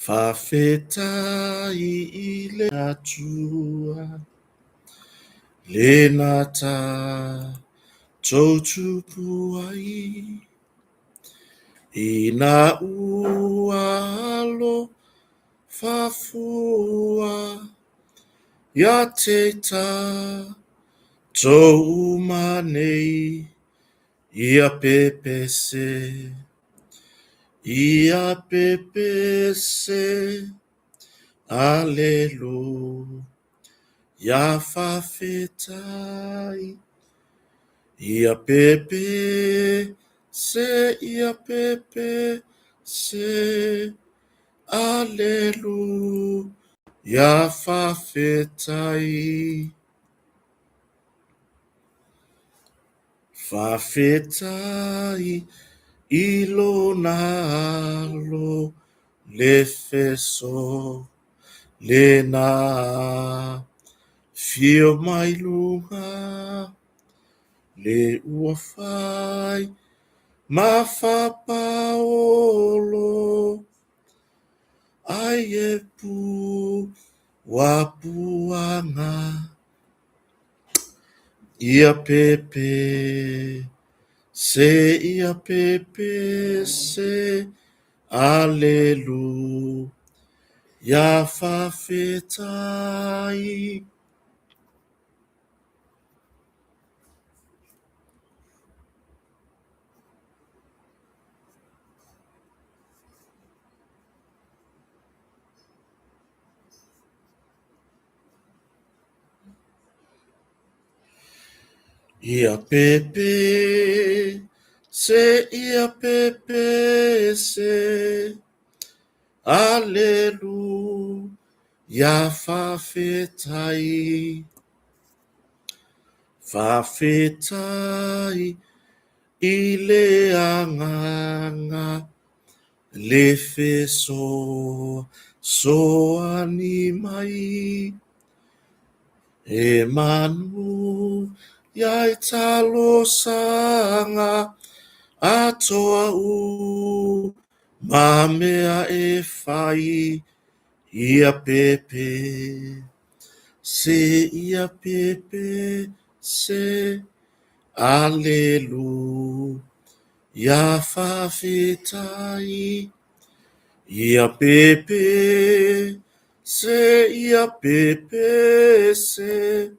Faafetai i le Atua lena tatou tupu ai ina ua alofa fua ia te tatou uma nei ia pepese Ia pepese, Aleluia, faafetai. Ia pepese, ia pepese, Aleluia, faafetai. Faafetai i lona alo le feso lena afio mai luga le ua fai ma fapaolo ai e puapuaga. Ia pepese, ia pepese, Aleluia, faafetai. Ia pepese, ia pepese, Aleluia, faafetai. Faafetai i le Agaga le fesoasoani mai. E manu ia i talosaga atoa uma mea e fai ia pepese, ia pepese, Aleluia, faafetai. Ia pepese, ia pepese,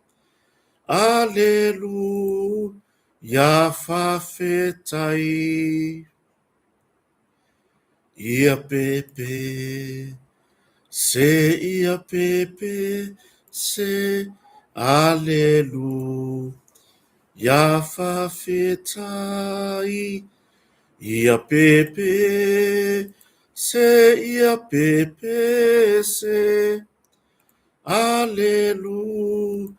Aleluia, faafetai. Ia pepese, ia pepese, Aleluia, faafetai. Ia pepese, ia pepese, Aleluia,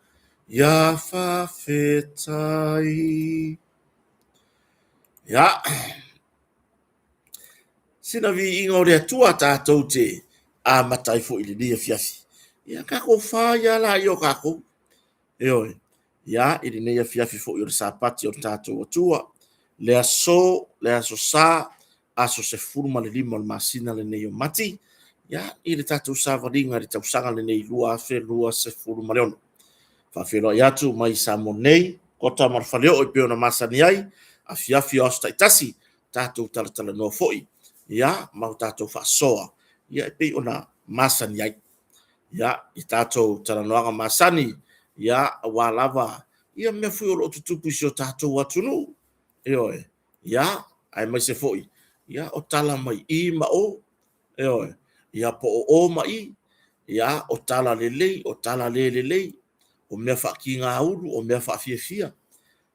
faafetai. Ia, sina viiga o le Atua tatou te amata ai foi i lenei afiafi. Ia, tatou fai lava laia o tatou. Ioe. Ia, i lenei afiafi foi o le Sapati o le tatou Atua, le aso, le aso Sa, aso 15 o le masina lenei o Mati, ia, i le tatou savaliga i le tausaga lenei 2026. Faafeiloai atu mai Samoa nei, Kota ma le Faleoo e pei ona masani ai, afiafi o aso taitasi, tatou talatalanoa foi, ia, ma o tatou faasoa, ia, e pei ona masani ai. Ia, i tatou talanoaga masani, ia, aua lava ia mea foi o lo o tutupu i si o tatou atunuu. Ioe, ia, aemaise foi, ia, o tala mai i ma o, ioe, ia, po o o ma i, ia, o tala lelei, o tala le lelei, o mea faatigaulu, o mea faafiafia.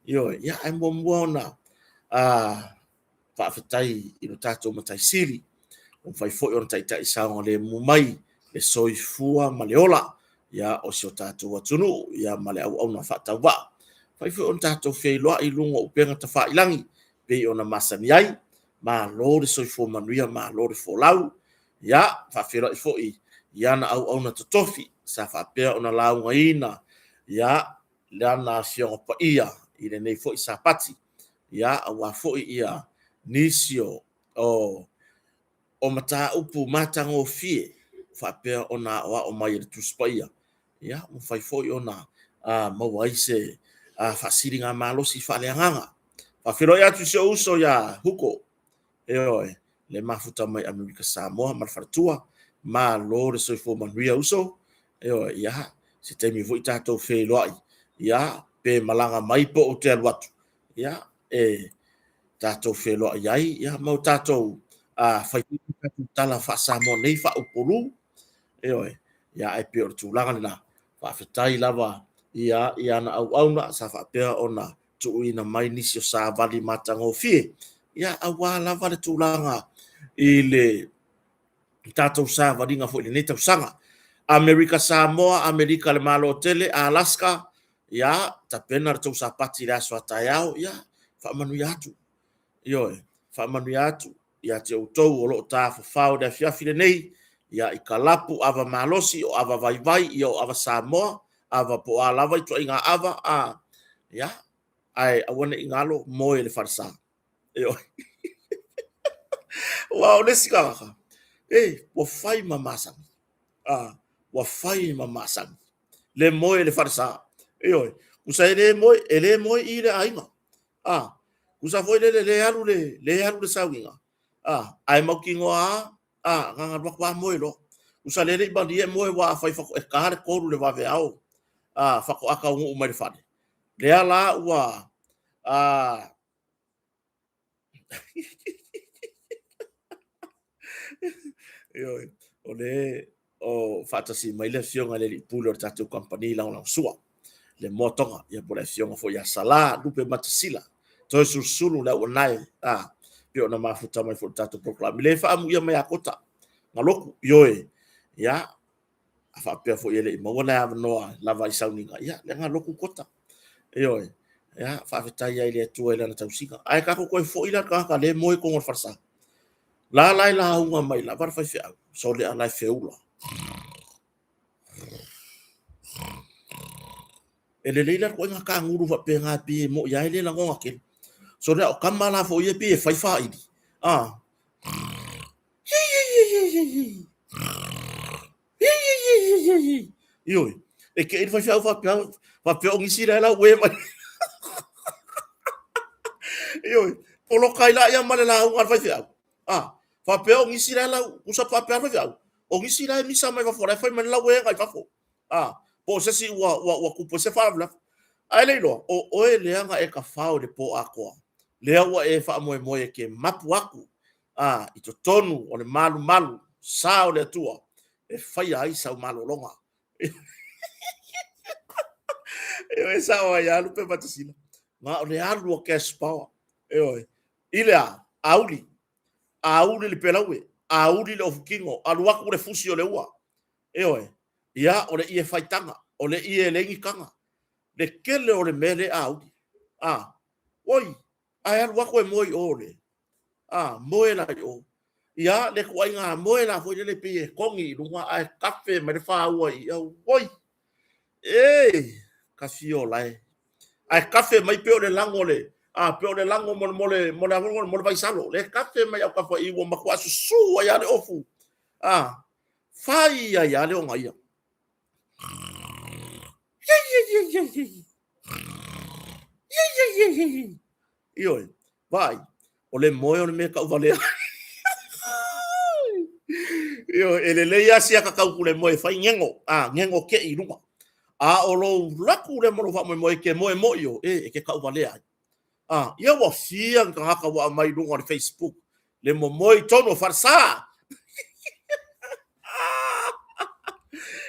Ioe, ia, ae muamua ona faafetai i lo tatou Matai Sili, ua mafai foi ona taitai saogalemu mai le soifua ma le ola ia, o si o tatou atunuu ia, ma le auauna faatauvaa. Mafai foi ona tatou feiloai i luga o upega tafailagi pei ona masani ai. Malo le soifua manuia, malo le folau. Ia, faafeiloai foi i ana auauna totofi sa faapea ona laugaina ia lana Afioga Paia i lenei foi Sapati, ia, aua foi ia nisi o o mataupu matagofie faapea ona aoao mai e le Tusi Paia, ia, mafai foi ona maua ai se faasiligamalosi faaleagaga. Faafeiloai atu i si ou uso ia Hugo, ioe, le mafuta mai Amerika Samoa ma le faletua. Malo le soifua manuia uso. Ioe, ia, se taimi foi tatou feiloai, ia, pe malaga mai po o te alu atu, ia, e tatou feiloai ai, ia, ma o tatou fai tatou tala faa-Samoa nei faa-Upolu. Ioe, ia, ae pei o le tulaga lena. Faafetai lava ia i ana auauna sa faapea ona tuuina mai nisi o savali matagofie, ia, aua lava le tulaga i le tatou savaliga foi i lenei tausaga. Amerika Samoa, Amerika le Malo tele, Alaska, ia, tapena le tou sapati i le aso a taeao, ia, faamanuia atu. Ioe, faamanuia atu ia te outou o lo o tafafao i le afiafi lenei, ia, i kalapu ava malosi, o ava vaivai, ia, o ava Samoa, ava po o a lava ituaiga ava, a, ia, ae aua ne i galo, moe i le falesa. Ioe. Aua o le isi tagata, e, ua fai ma masani. A, ua fai ma masani. Le moe i le falesa. Ioe. Tusa e le moe, e le moe i le aiga. A, tusa foi lele le alu le, le alu le sauniga. A, ae mautinoa lava, a, na ona alu atu lava moe loa. Tusa le le i malie moe aua afai e ta le 3 i le vaveao, a, faatoa taunuu mai i le fale. Lea la ua, a, Ioe, o le o faatasi mai le afioga i le alii pule o le tatou kamupani lagolagosua, le Moa Toga, ia po o le afioga foi ia Sala Lupe Matasila, toe sulusulu le auanae, a, pei ona mafuta mai foi le tatou polokalame. Le faamuia mai a Kota, Galoku, ioe, ia, a faapea foi e le i maua le avanoa lava i sauniga, ia, le Galoku Kota, ioe, ia, faafetai ai i le Atua i lana tausiga. Ae tatou toe foi la le tagata le moe i totonu o le falesa. La la e lauga mai lava le faifeau, sole a la e feula. E lelei la le ituaiga kagulu faapena e pei e moni lava e le lagona tele. Sole a o tama la foi ia e pei e fai faili. Ah. Ioe, e te i le faifeau faapea, faapea o nisi la e lau e mai. Ioe, poloka ai laia ma le lauga a le faifeau. Ah, faapea o nisi la e lau, tusa faapea le faifeau, o nisi la e misa mai fafo, la e fai mai le lau e i fafo. Ah, po o se isi ua, ua, ua tupu ai se faalavelave. Ae le iloa, o oe lea na e tafao i le pō atoa, lea ua e faamoemoe e te mapu atu a, i totonu o le malumalu sa o le Atua e faia ai sau malologa. Ioe, sao ai lava Lupe Matasila. Na o le alu o cash power. Ioe. I le a? Auli. Auli le pelaue. Auli le ofutino. Alu atu le fusi o le ua. Ioe. Ia, o le ie faitaga. O le ie e leai ni taga. Le tele o le mea le auli. A, oi, ae alu atu e moe i o le, a, moe la i o. Ia, le ituaiga moe la foi lele pei e togi i luga ae kafe mai le fāua i, auoi, e, kafiola e. Ae kafe mai pei o le lago le, a, pei o le lago mo le, mo le, mo le, mo le vaisalo. Le kafe mai au kafa i ua matua susu ai lava le ofu. A, fai ai lava le ogaia. Ioe, vaai, o le moe o le mea e tauvalea. Ioe, e lelei lava si ata tau le moe e fai gego, a, gego kei i luga. A o lou laku lea ma lou faamoemoe e te moe moi o, e, e te tauvalea ai. A, ia ua fia ni tagata ua aumai i luga o le Facebook, le momoe i totonu o falesa.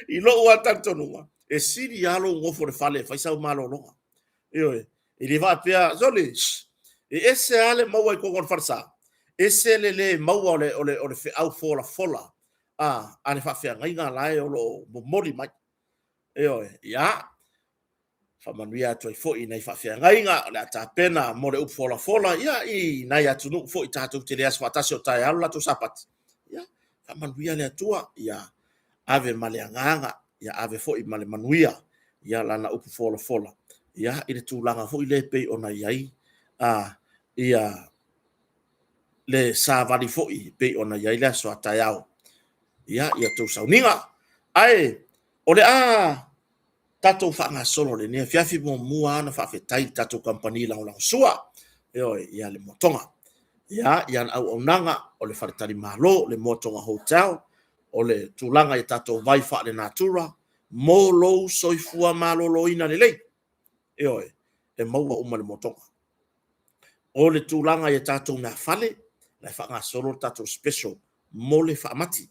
I lou lava talitonuga, e sili lava lou nofo i le fale e fai sau malologa. Ioe, e le faapea, sole, e ese lava le maua i totonu o le falesa, ese le le maua o le, o le, o le feau folafola a, a le faafeagaiga la e o lo o momoli mai. Ioe, ia, faamanuia atu ai foi i nai faafeagaiga o le a tapena mo le upu folafola, ia, i nai atunuu foi tatou te le aso faatasi o taeao le latou Sapati. Ia, faamanuia le Atua, ia ave ma le agaga, ia ave foi ma le manuia, ia lana upu folafola, ia, i le tulaga foi lea e pei ona i ai, a, ia, le savali foi pei ona i ai le aso a taeao ia i a outou sauniga. Ae o le a tatou faagasolo lenei afiafi muamua ona faafetai i le tatou kamupani lagolagosua, ioe, ia le Motoga. Ia, i ana auaunaga o le faletalimalo, le Motoga Hotel, o le tulaga i tatou vai faalenatura mo lou soifua maloloina lelei. Ioe, e maua uma i le Motoga. O le tulaga i a tatou meafale, la e faagasolo le tatou special mo le faamati.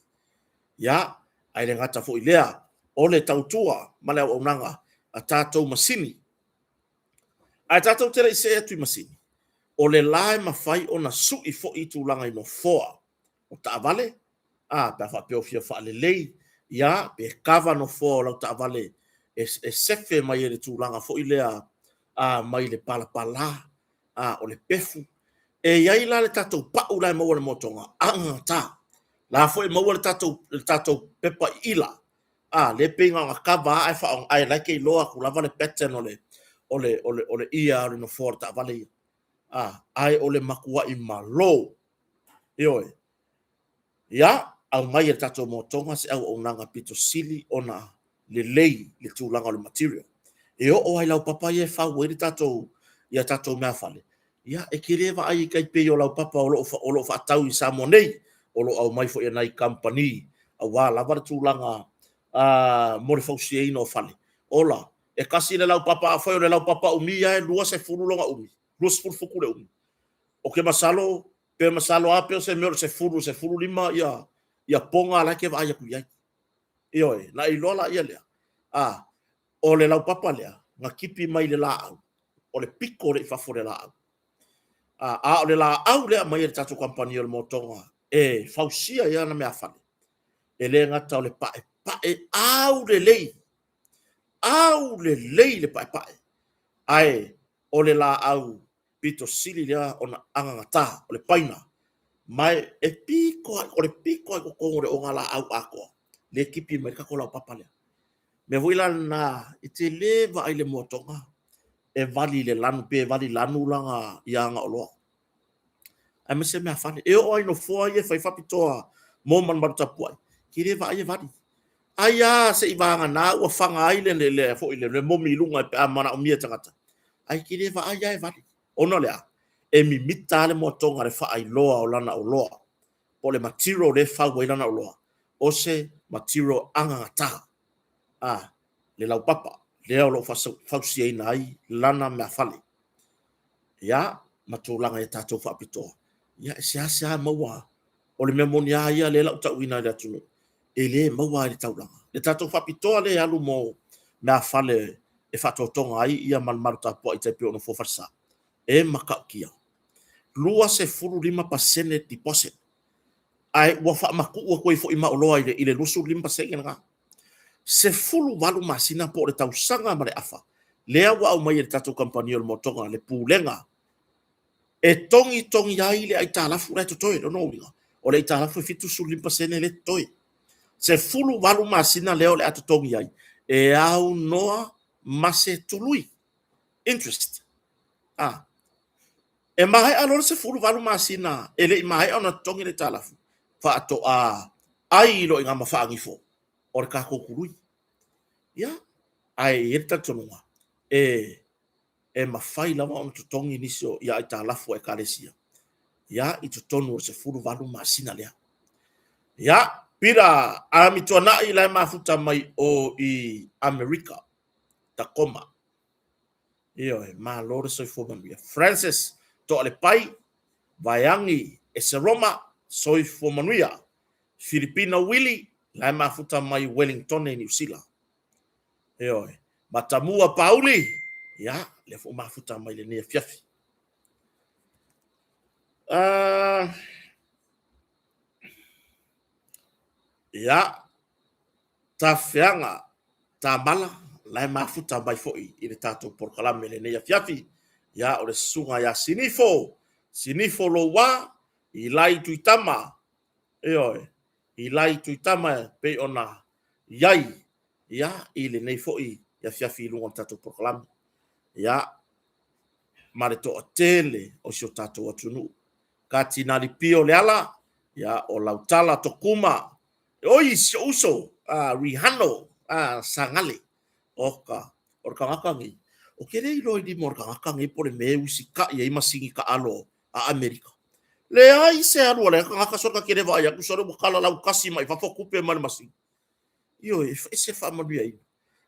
Ia, ae le gata foi i lea, o le tautua ma le auaunaga a tatou masini. Ae tatou te le i see atu i masini, o le la e mafai ona sui foi tulaga i nofoa o taavale, a, pe a faapea o fia faalelei, ia, pe kava nofoa o lau taavale e sefe mai ai i le tulaga foi lea a, mai le palapala, a, o le pefu. E i ai la le tatou pau la e maua i le motoga, agagata. La foi e maua le tatou pepa iila, a, lea pei na ona kava lava ae faaaoga, ae la e te iloa atu lava le pattern o le ia o le nofoa o le taavale ia. A, ae o le matuai malo. Ioe. Ia, aumai e le tatou motoga se auaunaga pito sili ona lelei le tulaga o le material. E oo lava i laupapa ia e fau ai le tatou, ia tatou meafale, ia e te le vaai e tai pei o laupapa o lo o faatau i Samoa nei, o lo o aumai foi e nai kamupani aua lava le tulaga mo le fausiaina o fale. Ola, e tasi le laupapa, afai o le laupapa umi lava e 20 lona umi, 20 futu le umi, ou te masalo, pe masalo lava pe o se mea o le 10 i le 15 ia poga la e te vaai atu i ai. Ioe, na e iloa laia lea, a, o le laupapa lea, na tipi mai le laau, o le pito lea i fafo o le laau. A, a o le laau lea e aumai e le tatou kamupani o le motoga e fausia ai ana meafale, e le gata o le paepae aulelei, aulelei le paepae, ae o le laau pito sili lea ona agagata, o le paina, ma e pito lava, o le pito lava i totonu o le ogalaau atoa, lea e tipi mai ai le tatou laupapa lea. O le mea foi la lena, e te le vaai i le motoga e vali i le lanu, pe vali lanu lana ia ana oloa, aemaise meafale. E oo lava i nofoa ia e fai faapitoa mo malumalu tapuai, e te le vaai e vali. Ai lava seivagana ua faga ai le momi i luga pe a manaomia e tagata, ae te le vaai lava e vali. Ona o le a? E mimita lava le motoga i le faailoa o lana oloa, po o le material lea e fau ai lana oloa, o se material agagata, a, le laupapa lea o lo o fausiaina ai lana meafale. Ia, ma tulaga i a tatou faapitoa, ia, e seasea maua. O le mea moni lava ia lea o le a ou tauina i le atunuu, e le maua lava i le taulaga. Le tatou faapitoa lea e alu mo meafale e faatotoga ai ia malumalu tapuai tai pei o nofo falesa, e matautia. 25% deposit, ae ua faamatuu atu ai foi ma oloa i le 25% lena. 18 masina po o le tausaga ma le afa, lea ua aumai e le tatou kamupani o le motoga le pulega e togitogi ai le aitalafu la e totoe. Lona uiga, o le aitalafu e 75% lea e totoe. 18 masina lea o le a totogi ai, e aunoa ma se tului, interest. A, e maea loa le 18 masina e le i maea ona totogi le aitalafu, faatoa ai loa i ina ma faagifo o le tatou tului. Ia, ae i ai le talitonuga, e mafai lava ona totogi nisi o ia aitalafu a Ekalesia, ia, i totonu o le 18 masina lea. Ia, Pita Amituanai la e mafuta mai o i Amerika, Tacoma. Ioe, malo le soifua manuia. Francis Toalepai, Vaeagi Eseroma, soifua manuia. Filipina Willie, la e mafuta mai Wellingtone, Niu Sila. Ioe, Matamua Pauli, ia, lea foi mafuta mai lenei afiafi. Ia, Tafeaga Tamala, la e mafuta mai foi i le tatou polokalame lenei afiafi. Ia, o le susuga ia Sinifo, Sinifo Louā, Ilai Tuitama, ioe, Ilai Tuitama e pei ona i ai, ia, i lenei foi afiafi i luga o le tatou polokalame. Ia, ma le toatele o si o tatou atunuu. Katinali Pio Leala, ia, o Lautala Tokuma, oi, si ou uso, a, Rihano, a, Sagale, oka, o le kanaka nei, o ke le iloa i lima o le kanaka nei po o le mea e usikaʻi ai masini kaʻalo a ʻAmelika. Leai se alu a le kanaka sole ka kele vaai atu sole ua kala laukasi mai fafo kupe mai le masini. Ioe, e ese faamanuiaina.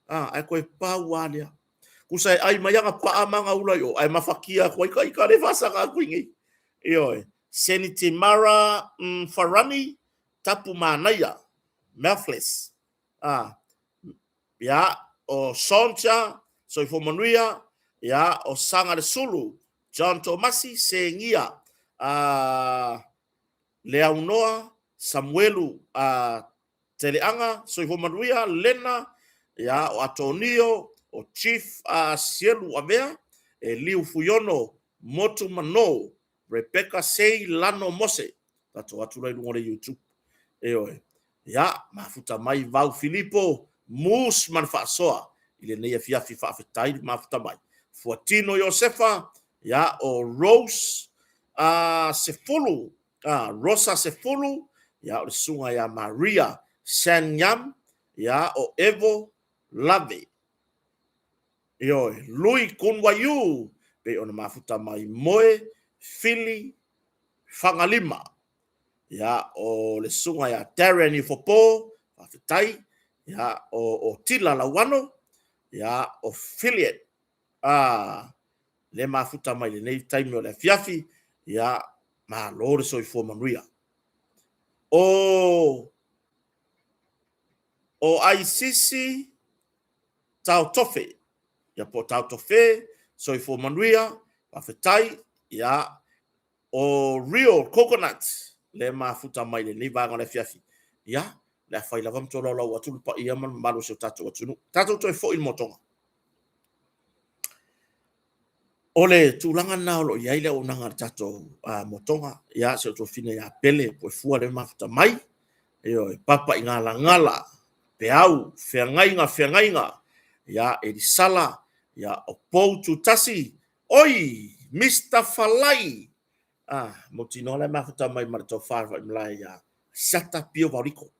A, ae toe pau lava lea. Tusa e ʻai mai ana paʻa ma ana ula i o, ae mafatia atu ai ka ita lea e faasaga atu i nei. Ioe, Senitimara Mfarani Tapu Manaia, Melfles. A, ia, o Sonja Soifua Manuia, ia, o Saga Le Sulu, John Tomasi, Segia, a, Leaunoa, Samuelu, a, Teleaga, Soifua Manuia, Lena, ia, o Atonio, o Chief a Sielu Avea, Eliu Fuiono, Motu Mano, Rebecca Sei Lano Mose, tatou atu la i luga o le YouTube. Ioe. Ia, mafuta mai Vau Filipo, Moose ma le faasoa i lenei afiafi faafetai le mafuta mai. Fuatino Iosefa, ia, o Rose a Sefulu, a Rosa Sefulu, ia, o le susuga ia Maria San Yam, ia, o Evo Lave. Ioe, Lui Kun Waiū, pei ona mafuta mai Moe Fili Fagalima. Ia, o le susuga ia Darren Ifopo, faafetai. Ia, o Tila Lauano, ia, o Philiet, a, le mafuta mai lenei taimi o le afiafi, ia, malo le soifua manuia. O, o Aisisi Taotofe, ia po o Taotofe, soifua manuia, faafetai, ia, o Real Coconut, le mafuta mai lenei vaega o le afiafi, ia, le a fai lava ma tolaulau atu le paia ma le mamalu o si o tatou atunuu. Tatou toe foi i le motoga. O le tulaga lena o lo o i ai le auaunaga a le tatou motoga, ia, si ou tuafafine ia Pele Puefua lea e mafuta mai, ioe, Papa i Galagala, Peau, Feagaiga, Feagaiga, ia, Elisala, ia, o Pou Tutasi, oi, Mister Falai, ah, mautinoa la e mafuta mai ma le tofa i malae ia Siata Pio Vaoliko,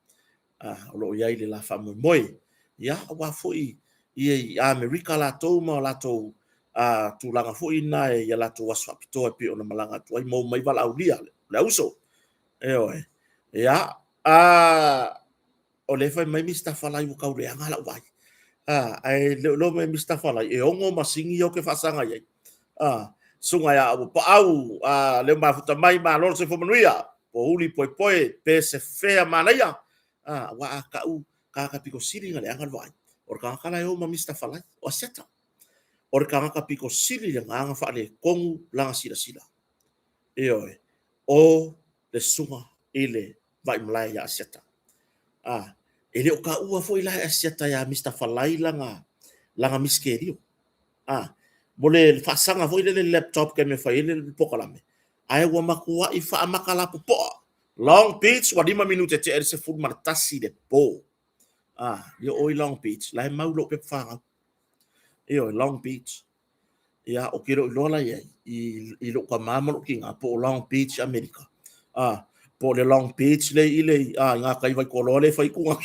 ah, o lo o i ai le la faamoemoe. Ia, aua foi ia i Amerika latou ma o latou tulaga foi na e ia latou aso faapitoa e pei ona malaga atu ai, maua mai valaaulia le auso. Ioe. Ia, o lea e fai mai Mister Falai ua tau leaga lau vaai. Ae le o iloa mai Mister Falai, e ono masini ia ou te faasaga i ai. Susuga ia Auapaau, lea ua mafuta mai, malo le soifua manuia, pouli poepoe, pe se fea manaia, aua a tau tagata pito sili na leaga le vaai, o le tagata la e o ma Mister Falai, o Asiata. O le tagata pito sili lena na faaletonu lana silasila. Ioe, o le susuga i le Vaimalae ia Asiata. E le o taua foi la e Asiata ia Mister Falai lana, lana miskelio. Mo le faasaga foi lele laptop ke mea fai ai le polokalame, ae ua matuai faamata lapopoa. Long Beach, ua 5 minute tea i le 11 i le po. Ia o i Long Beach, la e mau lou pepa fanau. Ioe, Long Beach. Ia, ou te le o iloa la i ai, i lou tama ma lou tina, po o Long Beach, Amerika. Po o le Long Beach le i le, i ngā kai Waikoloa le fai kuga.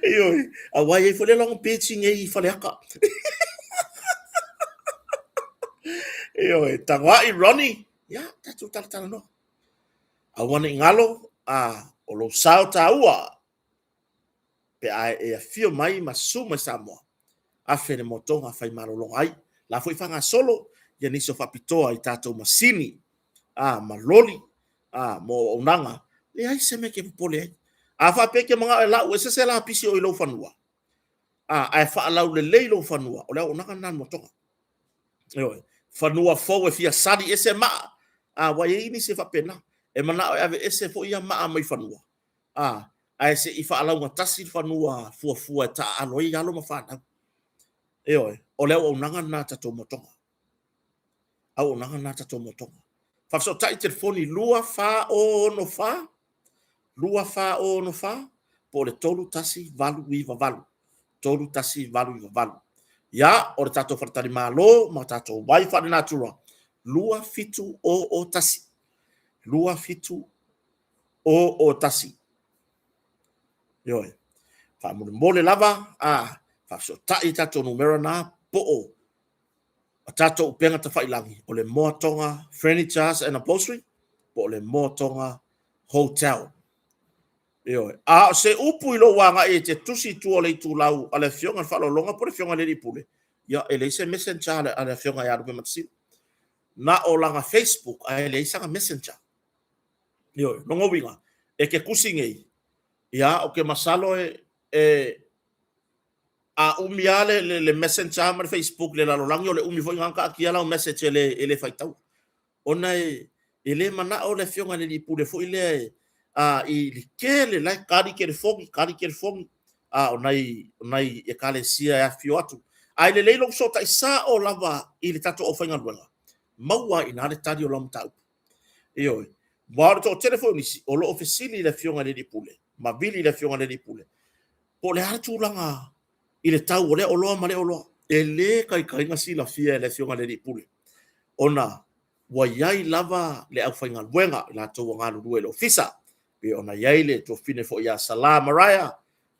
Ioe, aua e i ai foi le Long Beach i nei i Faleata. Ioe, tagoai Ronnie, ia, tatou talatalanoa. Aua ne i galo, o lou sao taua, pe a e afio mai ma susu mai Samoa, afe le motoga fai malologa ai. La foi faagasolo ia nisi o faapitoa i tatou masini a ma loli a mo auaunaga, leai se mea e te popole ai. A faapea e te manao e lau ese se lapisi o i lou fanua, a ae faalaulelei lou fanua, o le auaunaga lena a le motoga. Ioe, fanua fou e fia sali ese maa, a ua i ai nisi e faapena, e manao e ave ese foi ia maa mai fanua, a ae se i faalaugatasi le fanua fuafua e taaalo ai alo ma fanau. Ioe, o le auaunaga lena a tatou motoga. Auaunaga lena a tatou motoga. Faafesootai telefoni 2464 2464 po o le 31898 31898. Ia, o le tatou faletalimalo ma tatou vai faalenatura. 2701. 2701. Ioe. Faamolemole lava, a, faafesootai i tatou numera na, po o a tatou upega tafailagi, o le Moa Toga Furnitures and Upholstery, po o le Moa Toga Hotel. Ioe. A o se upu i lou agai e te tusi i tua o le itulau a le Afioga i le Faaaloaloga po o le Afioga i le Alii Pule, ia e leai se messenger a le Afioga ia Lupematasila. Na o lana Facebook ae leai sana messenger. Ioe. Lona uiga, e te tusi nei, ia ou te masalo e, e a umi lava le, le, le messenger ma le Facebook i le lalolagi, o le umi foi lena ona taatia lau message e le, e le faitaua. Ona e, e le manao le Afioga i le Alii Pule foi lea e, a, i le tele la e tali telefoni, tali telefoni, a, o nai, o nai ekalesia e afifio atu. Ae lelei lou fesootai sao lava i le tatou aufaigaluega, maua ai i ina le tali o lau mataupu. Ioe. Aua o le toatele foi o nisi o lo o fesili i le Afioga i le Alii Pule, ma vili i le Afioga i le Alii Pule, po o le a le tulaga i le tau o lea oloa ma lea oloa. E le taitai ona silafia e le Afioga i le Alii Pule, ona ua i ai lava le aufaigaluega, i latou ua galulue i le ofisa, pei ona i ai le tuafafine foi ia Sala Maraia,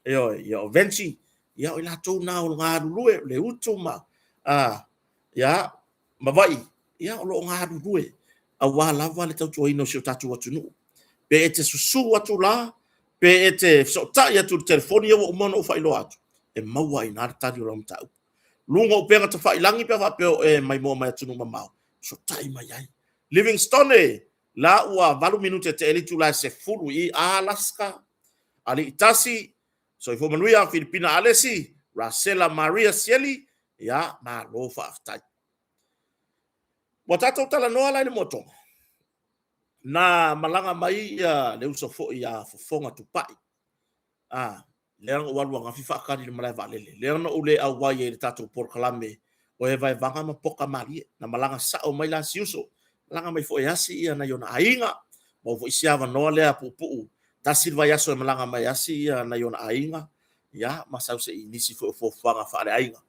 ioe, ia o Venci, ia o i latou na o galulue, o le Utu ma, a, ia, ma Vai, ia o lo o galulue aua lava le tautuaina o si o tatou atunuu. Pe e te susu atu la, pe e te fesootai atu i le telefoni ia ua uma ona ou faailoa atu, e maua ai i ina le tali o lau mataupu. Luga o upega tafailagi pe a faapea o e maimoa mai atunuu mamao, fesootai mai ai. Livingstone, la ua 8 minute tea ai le itula e 10 i Alaska, Alii Tasi, Soifua manuia, Filipina Alesi, Rasela Maria Sieli, ia, malo faafetai. Ua tatou talanoa la i le moatoga, na malaga mai ia le uso foi ia Fofoga Tupai. A, lea na ou alu ananafi faatali i le malae vaalele, lea na ou le auai ai i le tatou polokalame o e vaevaga ma poka malie. Na malaga sao mai la si uso, malaga mai foi e asi ia nai ona aiga, maua foi si avanoa lea puupuu, tasi le vaiaso e malaga mai asi ia nai ona aiga, ia, ma sau se i nisi foi o fuafuaga faaleaiga.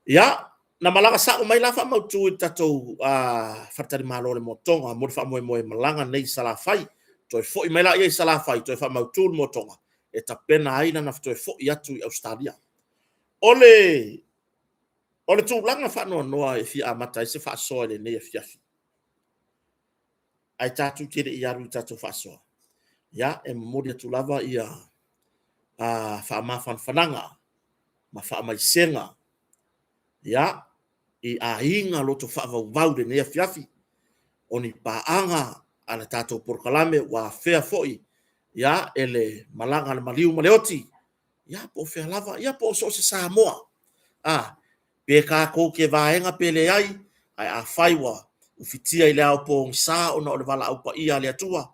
Ia, na malaga sao mai la faamautu i le tatou faletalimalo o le Motoga mo le faamoemoe malaga nei i Salafai. Toe foi mai la ia i Salafai, toe faamautu le Motoga e tapena ai lana toe foi atu i Ausetalia. O le o le tulaga faanoanoa e fia amata ai se faasoa i lenei afiafi, ae tatou te le i alu i tatou faasoa, ia, e momoli atu lava ia faamafanafanaga ma faamaisega, ia, i aiga loto faavauvau i lenei afiafi, o ni paaga a le tatou polokalame ua afea foi, ia, e le malaga a le maliu ma le oti, ia, po o fea lava, ia, po o so o se Samoa, a, pe tatou te vaega pe leai, ae afai ua ufitia i le ao pogisa ona o le valaau paia a le Atua,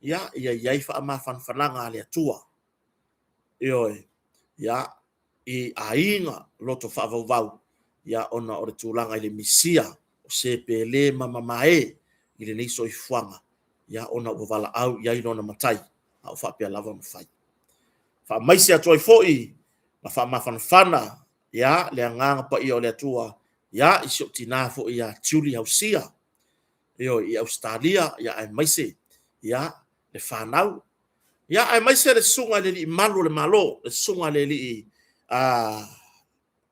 ia, ia i ai faamafanafanaga a le Atua. Ioe, ia, i aiga loto faavauvau, ia, ona o le tulaga i le misia o se pele ma mamae i lenei soifuaga, ia, ona ua valaau i ai lona Matai, a o faapea lava ona fai. Faamaise atu ai foi ma faamafanafana, ia, le agaga paia o le Atua, ia, i si ou tina foi ia Julie Hausia, ioe, i Ausetalia, ia, aemaise, ia, le fanau, ia, aemaise le susuga i le Alii Malu o le Malo, le susuga i le Alii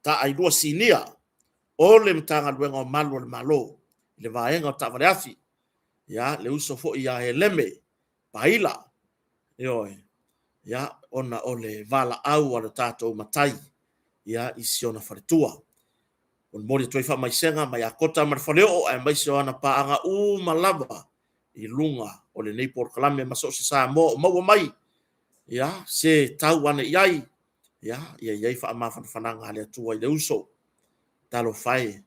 Taailua Sinia o le Matagaluega o Malu o le Malo, i le vaega o taavale afi, ia, le uso foi ia Heleme Paila, ioe, ia, ona o le valaau a le tatou matai, ia, i si ona faletua. Molimoli atu ai faamaisega mai Akota ma le Faleoo aemaise o ana paaga uma lava i luga o lenei polokalame ma so o se Samoa o maua mai, ia, se tau ane i ai, ia, ia i ai faamafanafanaga a le Atua i le uso. Talofa e,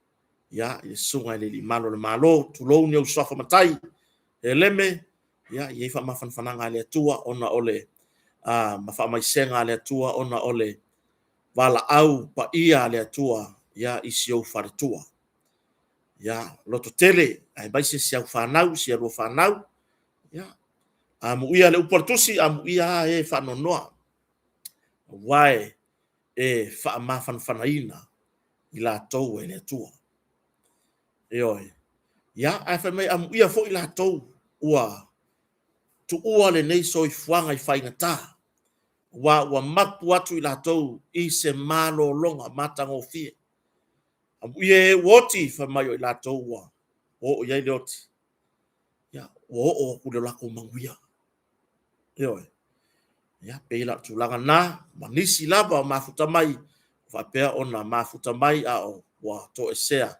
ia, i le susuga i le Alii Malu o le Malo, tulou ni ou suafa matai, Heleme, ia, i ai faamafanafanaga a le Atua ona o le, ma faamaisega a le Atua ona o le valaau paia a le Atua, ia, i si ou faletua. Ia, loto tele, aemaise si au fanau, si a lua fanau, ia, amuia le upu a le tusi, amuia a e faanoanoa, aua e, e faamafanafanaina i latou e le Atua. Ioe. Ia, ae fai mai amuia foi latou ua tuua lenei soifuaga i faigata, aua ua mapu atu i latou i se malologa matagofie. Amuia e ua oti, fai mai o i latou ua oo i ai le oti. Ia, ua oo atu i le latou manuia. Ioe. Ia, pei la o le tulaga lena, ma nisi lava o mafuta mai, faapea ona mafuta mai a o ua toesea,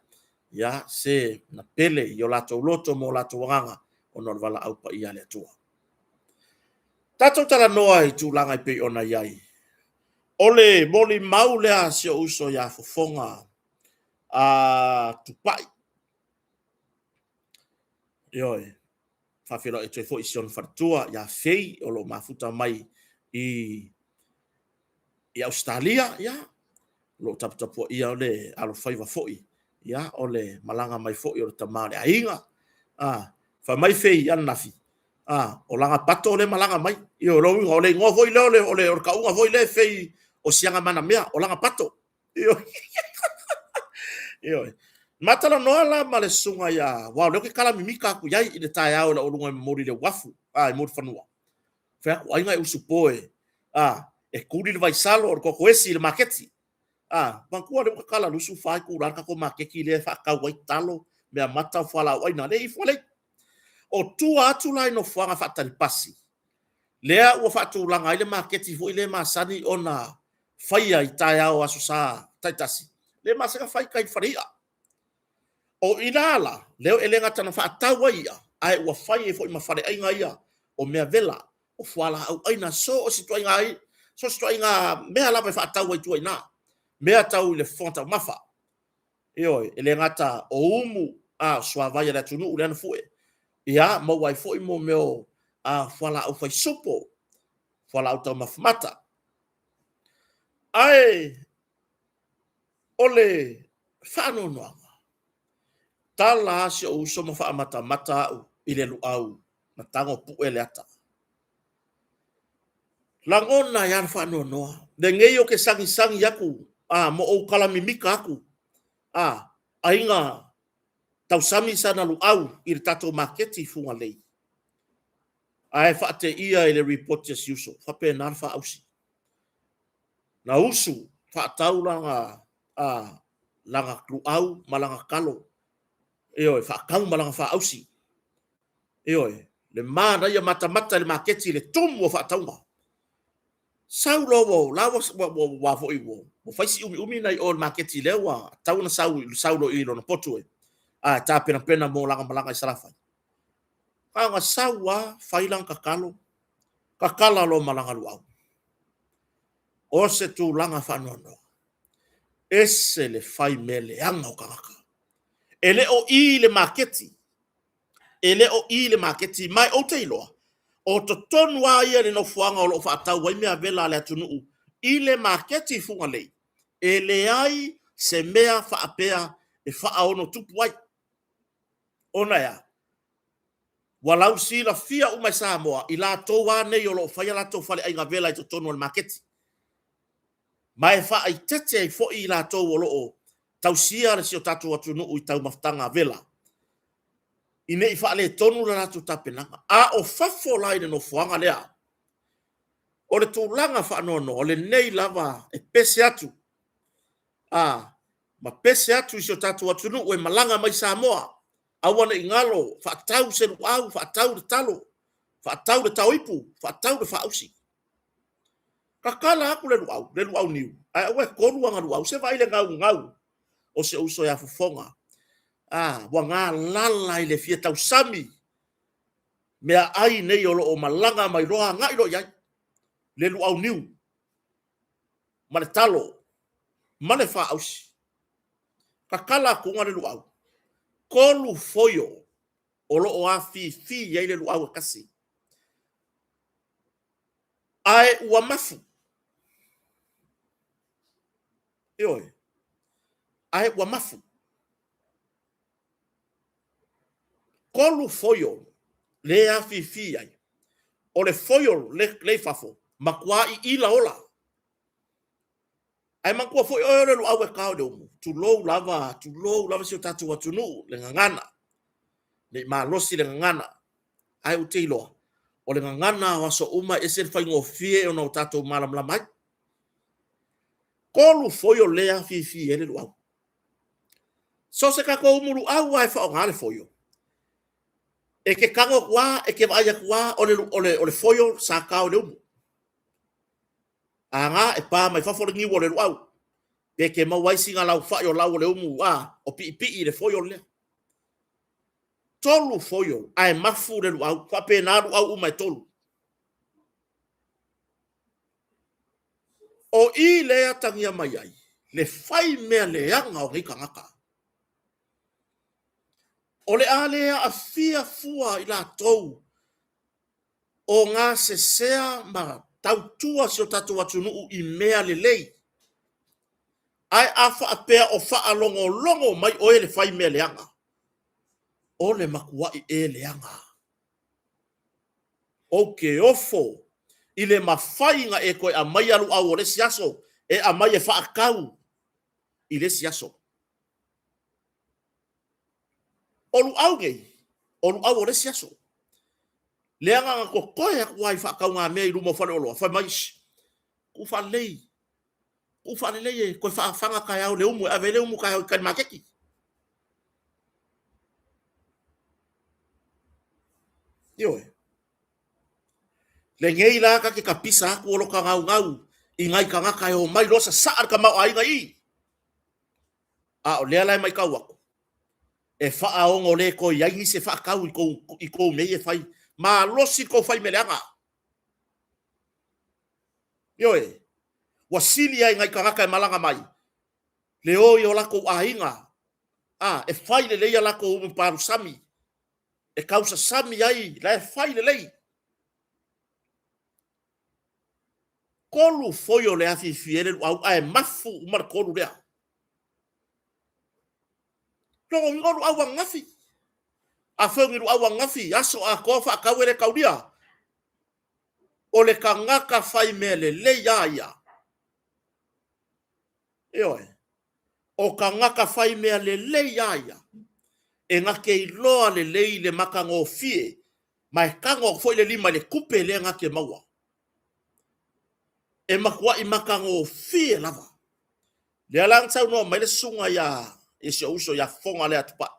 ia, se na pele i o latou loto ma o latou agaga ona o le valaau paia a le Atua. Tatou talanoa i tulaga e pei ona i ai. O le molimau lea a si ou uso ia Fofoga Tupai. Ioe, faafeiloai atu ai foi i si ona faletua ia Fei o lo o mafuta mai i Ausetalia, ia, o lo o taputapuaia le alofaiva foi, ia, o le malaga mai foi o le tama o le aiga. A, fai mai Fei ananafi, a, o laga pato lea e malaga mai. Ia o lona uiga, o le igoa foi lea, o le tauga foi lea e Fei o Siaga-manamea, o laga pato. Ioe. Ma talanoa la ma le susuga ia, aua o lea ou te tala mimita atu i ai i le taeao ina ua ou luga e momoli le uafu, a, e Mulifanua. Fai atu, aiga e usupo e, a, e tuli le vaisalo o le totoesi i le maketi. A, manatua lea ua tatala i le 24 itula le tatou maketi lea e faatau ai talo, meamata, fualaau aina, lea e i Fugalei. O tua atu la i nofoaga faatali pasi, lea ua faatulaga ai le maketi foi lea e masani ona faia i taeao o Aso Sa taitasi, lea e masani ona fai i tai i le fale i'a. O i la, lea e le gata ina faatau ai i'a, ae ua fai ai foi ma faleaiga ia o mea vela, o fualaau aina, so o se ituaiga mea lava e faatau ai i tua i ina, mea tau i le fofoga taumafa. Ioe, e le gata o umu, a o suavai a le atunuu lea na fue, ia maua ai foi mo mea o fualaau faisupo, fualaau taumafa mata. Ae o le faanoanoaga, tala lava si ou uso ma faamatamata au i le luau na tago pue le ata. Lagona ai lava le faanoanoa, lenei ou te sagisagi atu a, ma ou tala mimita atu, a, aiga tausami sana luau i le tatou maketi i Fugalei, ae faateia i le ripoti a si uso, faapena le faausi. Na usu faatau lana, a, lana luau ma lana talo, ioe, faatau ma lana faausi. Ioe, le manaia matamata i le maketi i le tumu o faatauga. Sau loa ua la ua ua foi ua fai si umiumi nai o i le maketi lea ua tatau ona sau sau loa i lona potu e a tapenapena mo lana malaga i Salafai. A na sau lava fai lana tatalo, tatala loa ma lana luau. O se tulaga faanoanoa, ese le fai mea leaga o tagata. E le o i i le maketi, e le o i le maketi, ma ou te iloa, o totonu lava ia i le nofoaga o lo o faatau ai mea vela a le atunuu i le maketi i Fugalei, e leai se mea faapea e faaonotupu ai. Ona e a? Ua lausilafia uma e Samoa, i latou lava nei o lo o fai a latou faleaiga vela i totonu o le maketi. Ma e faaeteete ai foi i latou o lo o tausia si o tatou atunuu i taumafataga vela, ina ne i faaletonu le latou tapenaga. A o fafo la i le nofoaga lea, o le tulaga faanoanoa, o lenei lava e pese atu, a, ma pese atu i si o tatou atunuu e malaga mai i Samoa, aua ne i galo, faatau se luau, faatau le talo, faatau le taoipu, faatau le faausi. Tatala atu le luau, le luau niu, ae aua e tolu ana luau, se vaai le gaugau o si ou uso ia Fofoga. A, ua galala i le fia tausami meaai nei o lo o malaga mai loa agai loa i ai le luau niu ma le talo ma le faausi. Tatala atuga le luau, tolu foio o lo o afifi ai le luau e tasi. Ae ua mafu. Ioe. Ae ua mafu. Tolu foio le afifi ai. O le foio le i fafo, matua iila ola. Ae manatua foi oe o le luau e tao i le umu. Tulou lava, tulou lava si o tatou atunuu, le gagana. Nei malosi le gagana, ae ou te iloa, o le gagana o aso uma e ese le faigofie ona o tatou malamalama ai. Kolu foio lea afifi ai le luau. So se tatou umu luau lava e faaaoga le foio, e te tago atu lava, e te vaai atu lava o le, o le, o le foio sa tao i le umu. A na e pa mai fafo le niu o le luau, pe te maua ai sina laufai o lau o le umu, a, o piipii i le foio lea. Tolu foio, ae mafu le luau, faapena luau uma e tolu. O i lea atagia mai ai le fai mea leaga o nei tagata. O le a le aafia fua i latou o gasesea ma tautua si o tatou atunuu i mea lelei. Ae a faapea o faalogologo mai oe le fai mea leaga, o le matuai e leaga. Ou te ofo i le mafai na e toe aumaia luau o le isi aso e aumai e faatau i le isi aso. O luau nei, o luau o le isi aso. Leaga na totoe atu lava i faataugamea i luma o faleoloa, fai mai, tuu faalelei, tuu faalelei e toe faafaga taeao i le umu e ave ai le umu taeao i tai i le maketi. Ioe. Lenei la ta te tapisa atu o lota gaugau i nai tagata e omai loa sasaa le tamaoaiga i i. A o lea la e matau atu, e faaono le toe i ai nisi e faatau i tou, i tou mea ia e fai. Malosi le tou fai mea leaga. Ioe, ua sili lava i nai tagata e malaga mai le o i o latou aiga, a, e fai lelei a latou umu palusami, e tausasami ai, la e fai lelei. Tolu foi o le afifi ai le luau ae mafu uma le tolu lea. Lona uiga o luau ananafi. Afai o ni luau ananafi, aso atoa faatau e le taulia. O le tagata fai mea lelei a ia. Ioe. O tagata fai mea lelei a ia. E na te iloa lelei le matagofie ma e tago atu foi le lima i le tupe lea na te maua. E matuai matagofie lava. Lea la na saunoa mai le susuga ia i si ou uso ia Fofoga lea Tupai.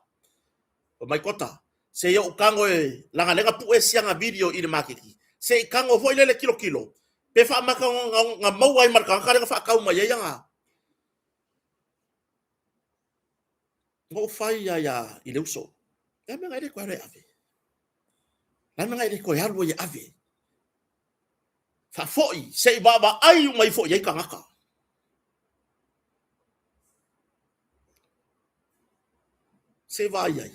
Fai mai Kota, se i ou tago e leaga lea na pue si ana video i le maketi, se i tago foi lele tilotilo pe faamata na maua ai ma le tagata lea na faatau mai ai ana. Na ou fai ia ia i le uso. Le a le mea na e le toe alu e ave? Le a le mea na e le toe alu ai e ave? Faafoi se i vaavaai uma ifo i ai tagata. Se i vaai ai.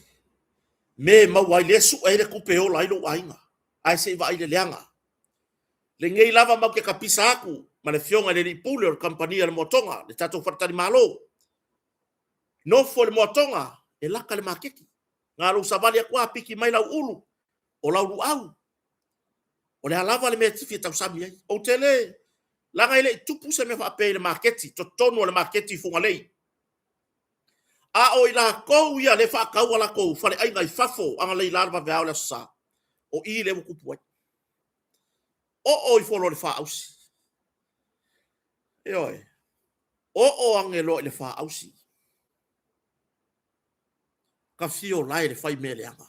Me maua ai, lea sue ai le tupe e ola ai lou aiga. Ae se i vaai le leaga. Lenei lava mau te tapisa atu ma le afioga i le alii pule o le kamupani a le Moatoga, le tatou faletalimalo. Nofo i le Moatoga, e laka le maketi. Na lou savali atu lava, piki mai lau ulu, o lau luau. O le a lava le mea e te fia tausami ai. Ou te le, leaga e le i tupu se mea faapea i le maketi, totonu o le maketi i Fugalei. A o i latou ia lea e faatau a latou faleaiga i fafo agalei la le vaveao o le Aso Sa, o i lea ua tupu ai. Oo ifo loa i le faausi. Ioe. Oo ane loa i le faausi. Tafio lae le fai mea leaga.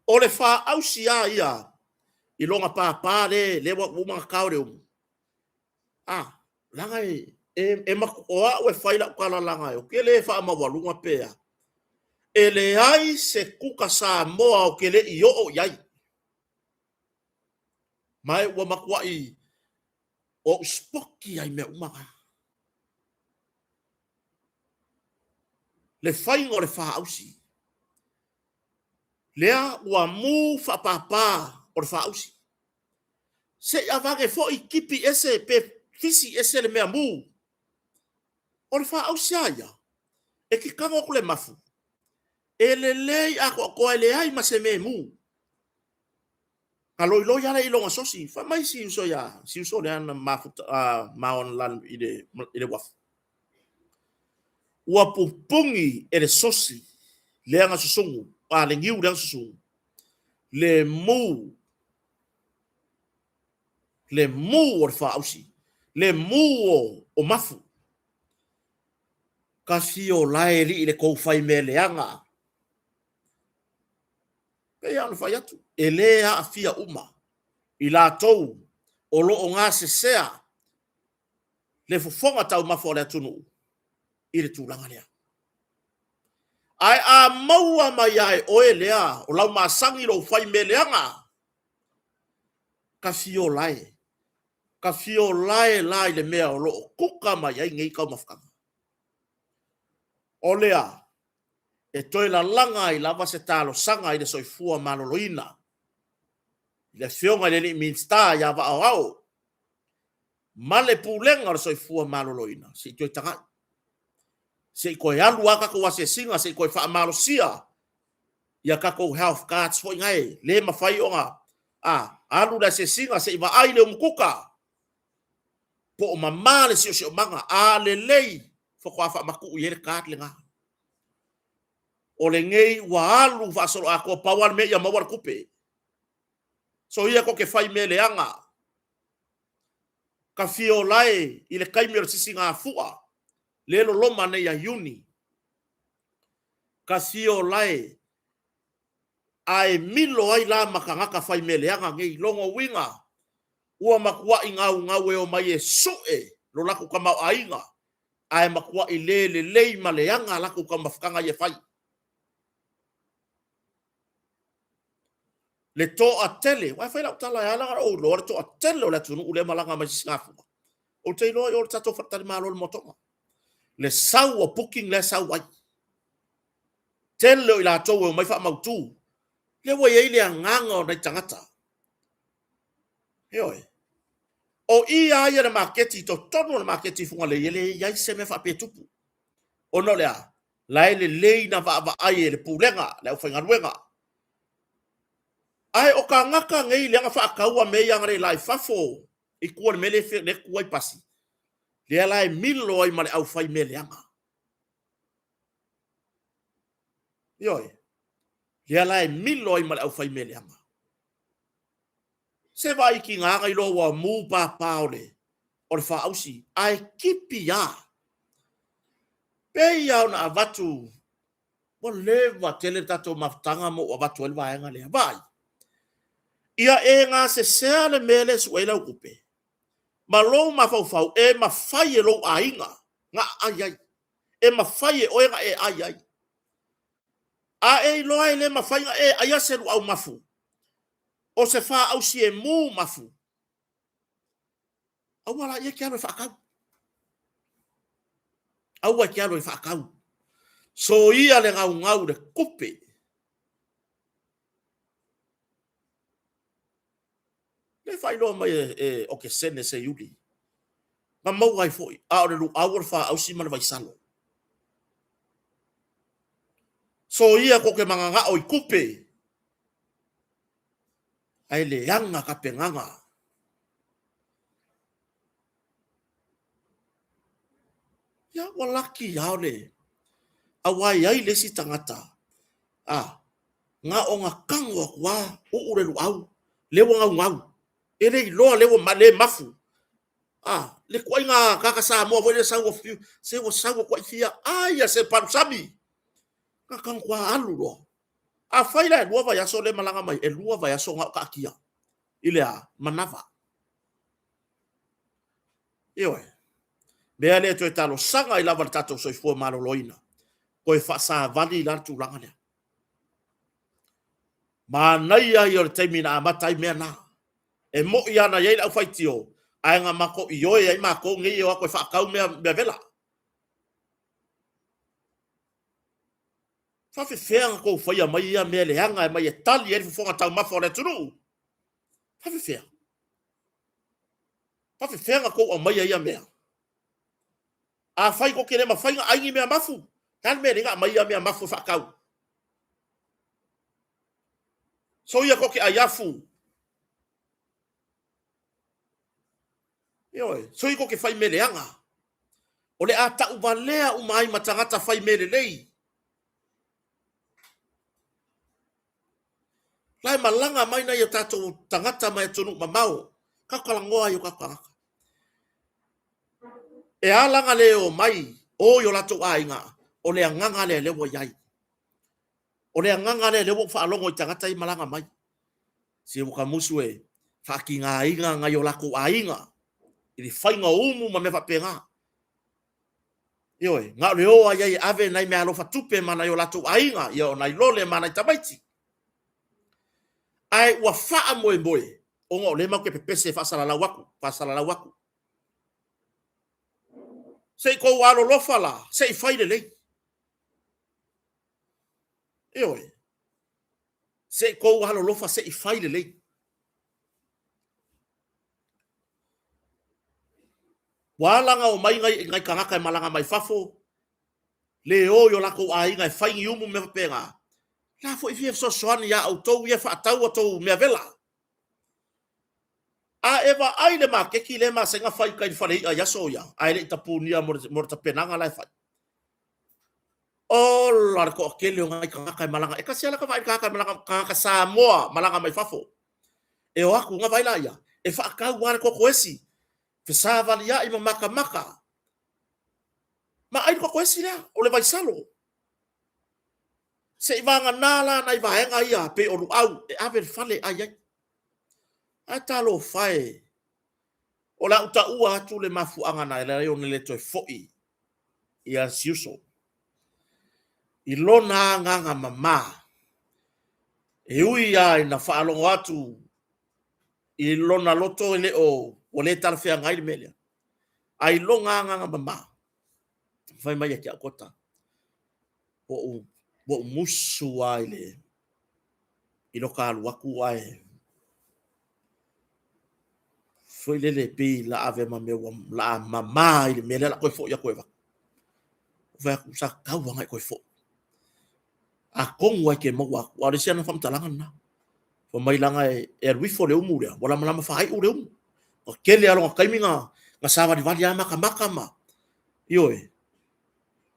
O le faausi a ia i lona pāpā le, le ua uma ona tao le umu. A, leaga e, e, e matu, o au e fai lau tala leaga e, ou te le faamaualuga pe a. E leai se kuka Samoa ou te le i oo i ai. Ma e ua matuai ou sipoki ai mea uma na. Le faiga o le faausi, lea ua mu faapapa o le faausi. Se i avane foi tipi ese pe fisi ese le mea mu. O le faausi a ia, e te tago atu le mafu, e lelei atoatoa e leai ma se mea e mu. Na loiloi lava lea i lona sosi, fai mai si uso ia, si uso lea na mafuta, ma ona i le, i le uafu. Ua pupungi e le sosi leaga susugu, a le niu leaga susugu, le mu, le mu o le faausi, le mu o mafu. Ka fio lae lii le kou fai mea leaga. Pei lava ona fai atu, e le aafia uma i latou o lo o gasesea le fofoga taumafa o le atunuu i le tulaga lea. Ae a maua mai lava e oe lea o lau masani lou fai mea leaga, ka fiola e, ka fiola e la i le mea o lo o kuka mai ai nei taumafataga. O lea e toe lalaga ai lava se talosaga i le soifua maloloina, i le Afioga i le Minisita ia Vaa o Ao ma le Pulega o le Soifua Maloloina, se i toe tagai, se i toe alu lava tatou asiasiga se i toe faamalosia ia tatou health cards foi nae le mafai ona alu le asiasiga se i vaai le umukuka po o mama le siosiomaga, a lelei faatoa faamatuu i ai le card lena. O lenei ua alu faasoloatoa, pau lava le mea ia maua le tupe. Soia tou te fai mea leaga. Ka fiola e i le taimi o le sisigafua, le loloma nei ia Iuni. Ka fiola e, ae milo ai la ma tagata fai mea leaga nei. Lona uiga, ua matuai gaugau e omai e sue lo latou tamaoaiga, ae matuai le lelei ma leaga a latou taumafataga ia e fai. Le toatele, aua e fai lau tala e ala ona ou iloa le toatele o le atunuu lea e malaga mai i Sisigafua, ou te iloa i o i le tatou faletalimalo i le Moatoga, le sau o booking lea e sau ai. Tele o i latou e omai faamautu, lea ua i ai le agaga o nai tagata. Ioe. O i lava ia i le maketi, i totonu o le maketi i Fugalei, e leai se mea faapea e tupu. Ona o le a? La e lelei na vaavaai e le pulega, le aufaigaluega. Ae o tagata nei lea na faataua mea ia analeila i fafo i tua i le mea lea e tu ai pasi, lea la e milo ai ma le aufai mea leaga. Ioe, lea la e milo ai ma le aufai mea leaga. Se vaai tiga na iloa ua mu papa o le faausi, ae tipi lava. Pei lava ona avatu, ua leva tele le tatou mafutaga ma ou avatu ai le vaega lea. Vaai, ia e gasesea le mea lea e sue ai lau tupe, ma lou mafaufau e mafai e lou aiga na aai ai, e mafai e oe na e ai ai. A e iloa e le mafai na e aia se luau mafu, o se faausi e mu mafu, aua laia e te alu e faatau. Aua e te alu e faatau. Soia le gaugau i le tupe. Lea e faailoa mai e Okesene Seiuli, na maua ai foi, a o le luau o le faausi ma le vaisalo. Soia tou te mananao i tupe, ae leaga tapenaga. Ia, ua laki lava o le... aua e i ai le isi tagata, a, na ona tago atu lava, uu le luau, lea ua naunau, e le iloa lea ua le mafu. A, le ituaiga tagata Samoa foi lea sau ua fiu, se ua sau ua tuai fia ai a se palusami. Na tago atu lava alu loa. Afai la e 2 vaiaso lea e malaga mai, e 2 vaiaso na o taatia i le a? Manava. Ioe. Mea lea toe talosaga ai lava le tatou soifua maloloina, toe faasavali la le tulaga lea. Manaia ia o le taimi na amata ai mea na. E moi lava na i ai le aufaitio, ae na matou ioe ai matou nei e o atu e faatau mea, mea vela. Faafefea ona tou faia mai ia mea leaga e mai e tali ai le fofoga taumafa o le atunuu? Faafefea? Faafefea ona tou aumaia ia mea? Afai tou te le mafai ona ai ni mea mafu, le a le mea e le na aumai ia mea mafu e faatau? Soia tou te ai afu. Ioe, soia tou te fai mea leaga. O le a tauvalea uma ai ma tagata fai mea lelei. La e malaga mai nai o tatou tagata mai atunuu mamao, ka talanoa ai o tatou tagata. E ala na le omai o i o latou aiga, o le agaga lea lea ua i ai. O le agaga lea lea ua ou faalogo i tagata ia e malaga mai. Se ua ta musu e faatigaina nai o latou aiga i le faiga o umu ma mea faapena. Ioe, na o le o lava i ai e ave nai meaalofa tupe ma nai o latou aiga, ia o nai lole ma nai tamaiti. Ae ua faamoemoe, ona o lea matou te pepese e faasalalau atu, faasalalau atu. Se i tou alolofa la, se i fai lelei. Ioe, se i tou alolofa se i fai lelei. Ua ala ona omai nai, nai tagata e malaga mai fafo, le o i o latou aiga e fai ni umu mea faapena. La foi fia fesoasoani ia outou ia e faatau a outou mea vela. A e vaai i le maketi lea e masani ona fai i tai i le fale i'a i aso ia, ae le i tapunia mo le, mo le tapenaga la e fai. Ola le toatele o nai tagata e malaga. E tasi lava lata vaai i le tagata e malaga, tagata Samoa malaga mai fafo. E o atu, ona vaai laia, e faatau lava le toto esi, fesavaliai ma matamata. Ma ai le toto esi lea, o le vaisalo. Se i vagana la nai vaega ia pei o luau e ave i le fale e ai ai. Ae talofa e, o le a ou taua atu le mafuaaga na ala ai ona le toe foi ia Siuso i lona agaga mama, e ui lava ina faalogo atu i lona loto e le o ua le talafeagai le mea lea, a i lona agaga mama, fai mai ia te au, Kota, ua ou, ua ou musu lava i le i lota alu atu ae foi lele pei la ave ma mea ua la mama i le mea lea la toe foi atu e avatu. Fai atu sa tatau lava ona e toe foi. Atonu lava e te maua atu, a o le isi ana faamatalaga lena. Fai mai leaga e alu ifo le umu lea, ua lamalama faaiu le umu. Ua tele lava lona taimi na, na savalivali lava matamata ma, ioe.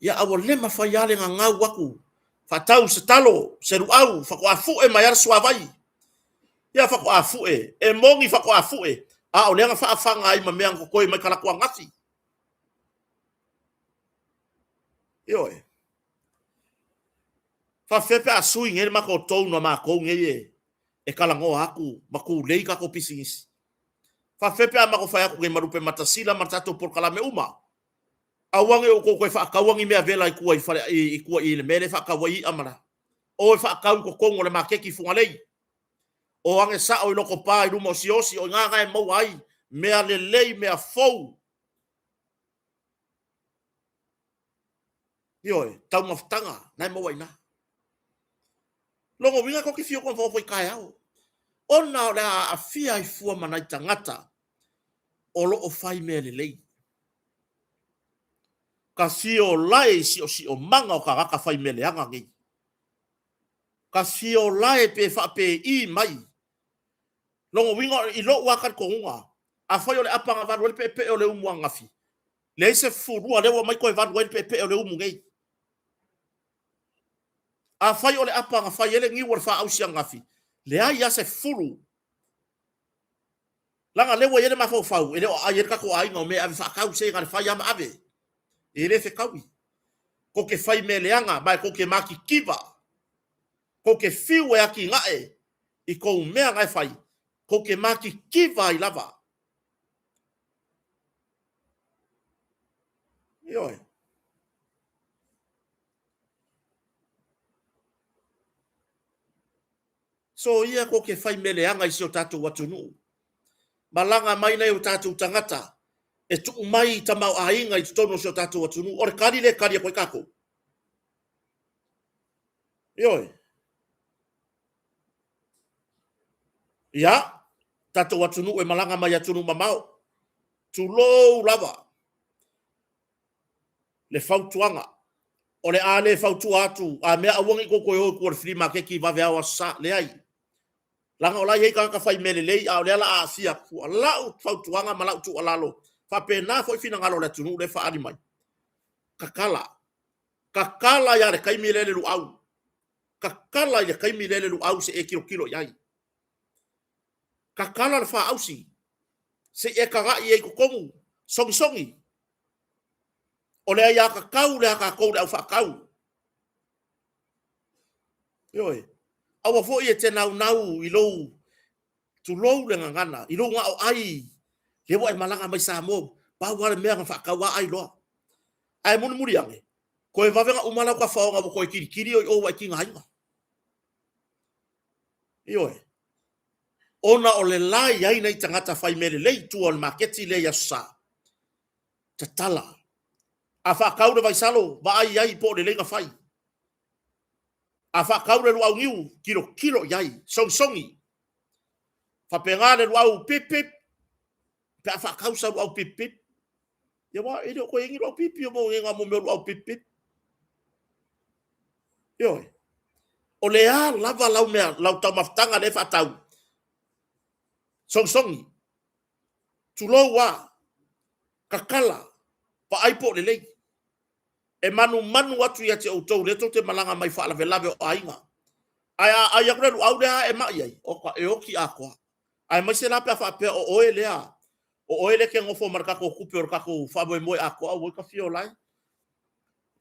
Ia, a ua le mafai lava le gagau atu, faatau se talo, se luau, faatoa fue mai lava le suavai. Ia faatoa fue, e moni faatoa fue, a o lea na faafaga ai ma mea na totoe mai talaatu ananafi. Ioe. Faafefea pe a sui nei le matou tone a matou nei e, e talanoa atu ma tulei tatou pisinisi? Faafefea pe a matou fai atu nei ma Lupematasila ma le tatou polokalame uma? Aua ne i outou toe faataua ni mea vela i tua i fale i tua i le mea lea e faatau ai i'a ma la. O e faatau i totonu o le maketi i Fugalei. O age sao i Lotopa i luma o Siaosi, o i ina na e maua ai mea lelei, mea fou. Ioe, taumafataga na e maua i ina. Lona uiga tou te fiu e nofonofo i taeao, ona o le a aafia ai fua ma nai tagata o lo o fai mea lelei. Ka fio lae i siosiomaga o tagata fai mea leaga nei. Ka fio lae pe faapei mai. Lona uiga i lou lava talitonuga, afai o le apa na valu ai le peepee o le umu ananafi, leai se fulua lea ua aumai toe valu ai le peepee o le umu nei. Afai o le apa na fai ai le niu o le faaausi ananafi, leai lava se fulu. Leaga lea ua i ai le mafaufau, e le o aai ai le tatou aiga o mea e ave faatau, se na o le fai lava ma ave. E le fetaui. Tou te fai mea leaga, ma e tou te matitiva. Tou te fiu e atinae i tou mea na e fai, tou te matitiva ai lava. Ioe. Soia tou te fai mea leaga i si o tatou atunuu. Malaga mai nai o tatou tagata e tuu mai tamaoaiga i totonu o si o tatou atunuu. O le tali lea e tali atu ai tatou. Ioe. Ia, tatou atunuu e malaga mai atunuu mamao. Tulou lava. Le fautuaga, o le a le fautua atu, a mea aua ne i tou toe o i tua i le flea maketi i vaveao Aso Sa. Leai. Leaga o la e i ai tagata fai mea lelei, a o lea o le a aafia atu fua. Lau fautuaga ma lau tuualalo, faapena foi finagalo o le atunuu lea e faaali mai. Kakala. Kakala ia le taimi lea le luau. Kakala i le taimi lea le luau se i e tilotilo i ai. Tatala le faausi se i e tagai ai i totonu, sogisogi. O le aiatatau lea a tatou le au faatau. Ioe. Aua foi e te naunau i lou, tulou le gagana, i lou gao ai, lea ua e malaga mai Samoa, pau lava le mea na faatau lava ai loa. Ae mulimuli ane, toe vave ona uma lau tafaoga ua toe tilitili oe i o ua e tigaina. Ioe. Ona o le la e i ai nai tagata fai mea lelei i tua o le maketi lea i Aso Sa, tatala. A faatau le vaisalo, vaai i ai po o lelei ona fai. A faatau le luau niu, tilotilo i ai, sogisogi. Faapena le luau pip pip, pe a faatau sau luau pip pip. Ia aua e le o toe i ai ni luau pipi o mo nei mo mea o luau pip pip. Ioe. O le a lava lau mea, lau taumafataga lea e faatau, sogisogi, tulou a, tatala, vaai po o lelei. E manumanu atu ia te outou lea tou te malaga mai faalavelave o aiga. Ae a ai atu le luau lea e mai ai, oka, e oti atoa. Aemaise la pe a faapea o oe lea, o oe lea e te nofo ma le tatou tupe o le tatou faamoemoe atoa, auoi ta fia ola e.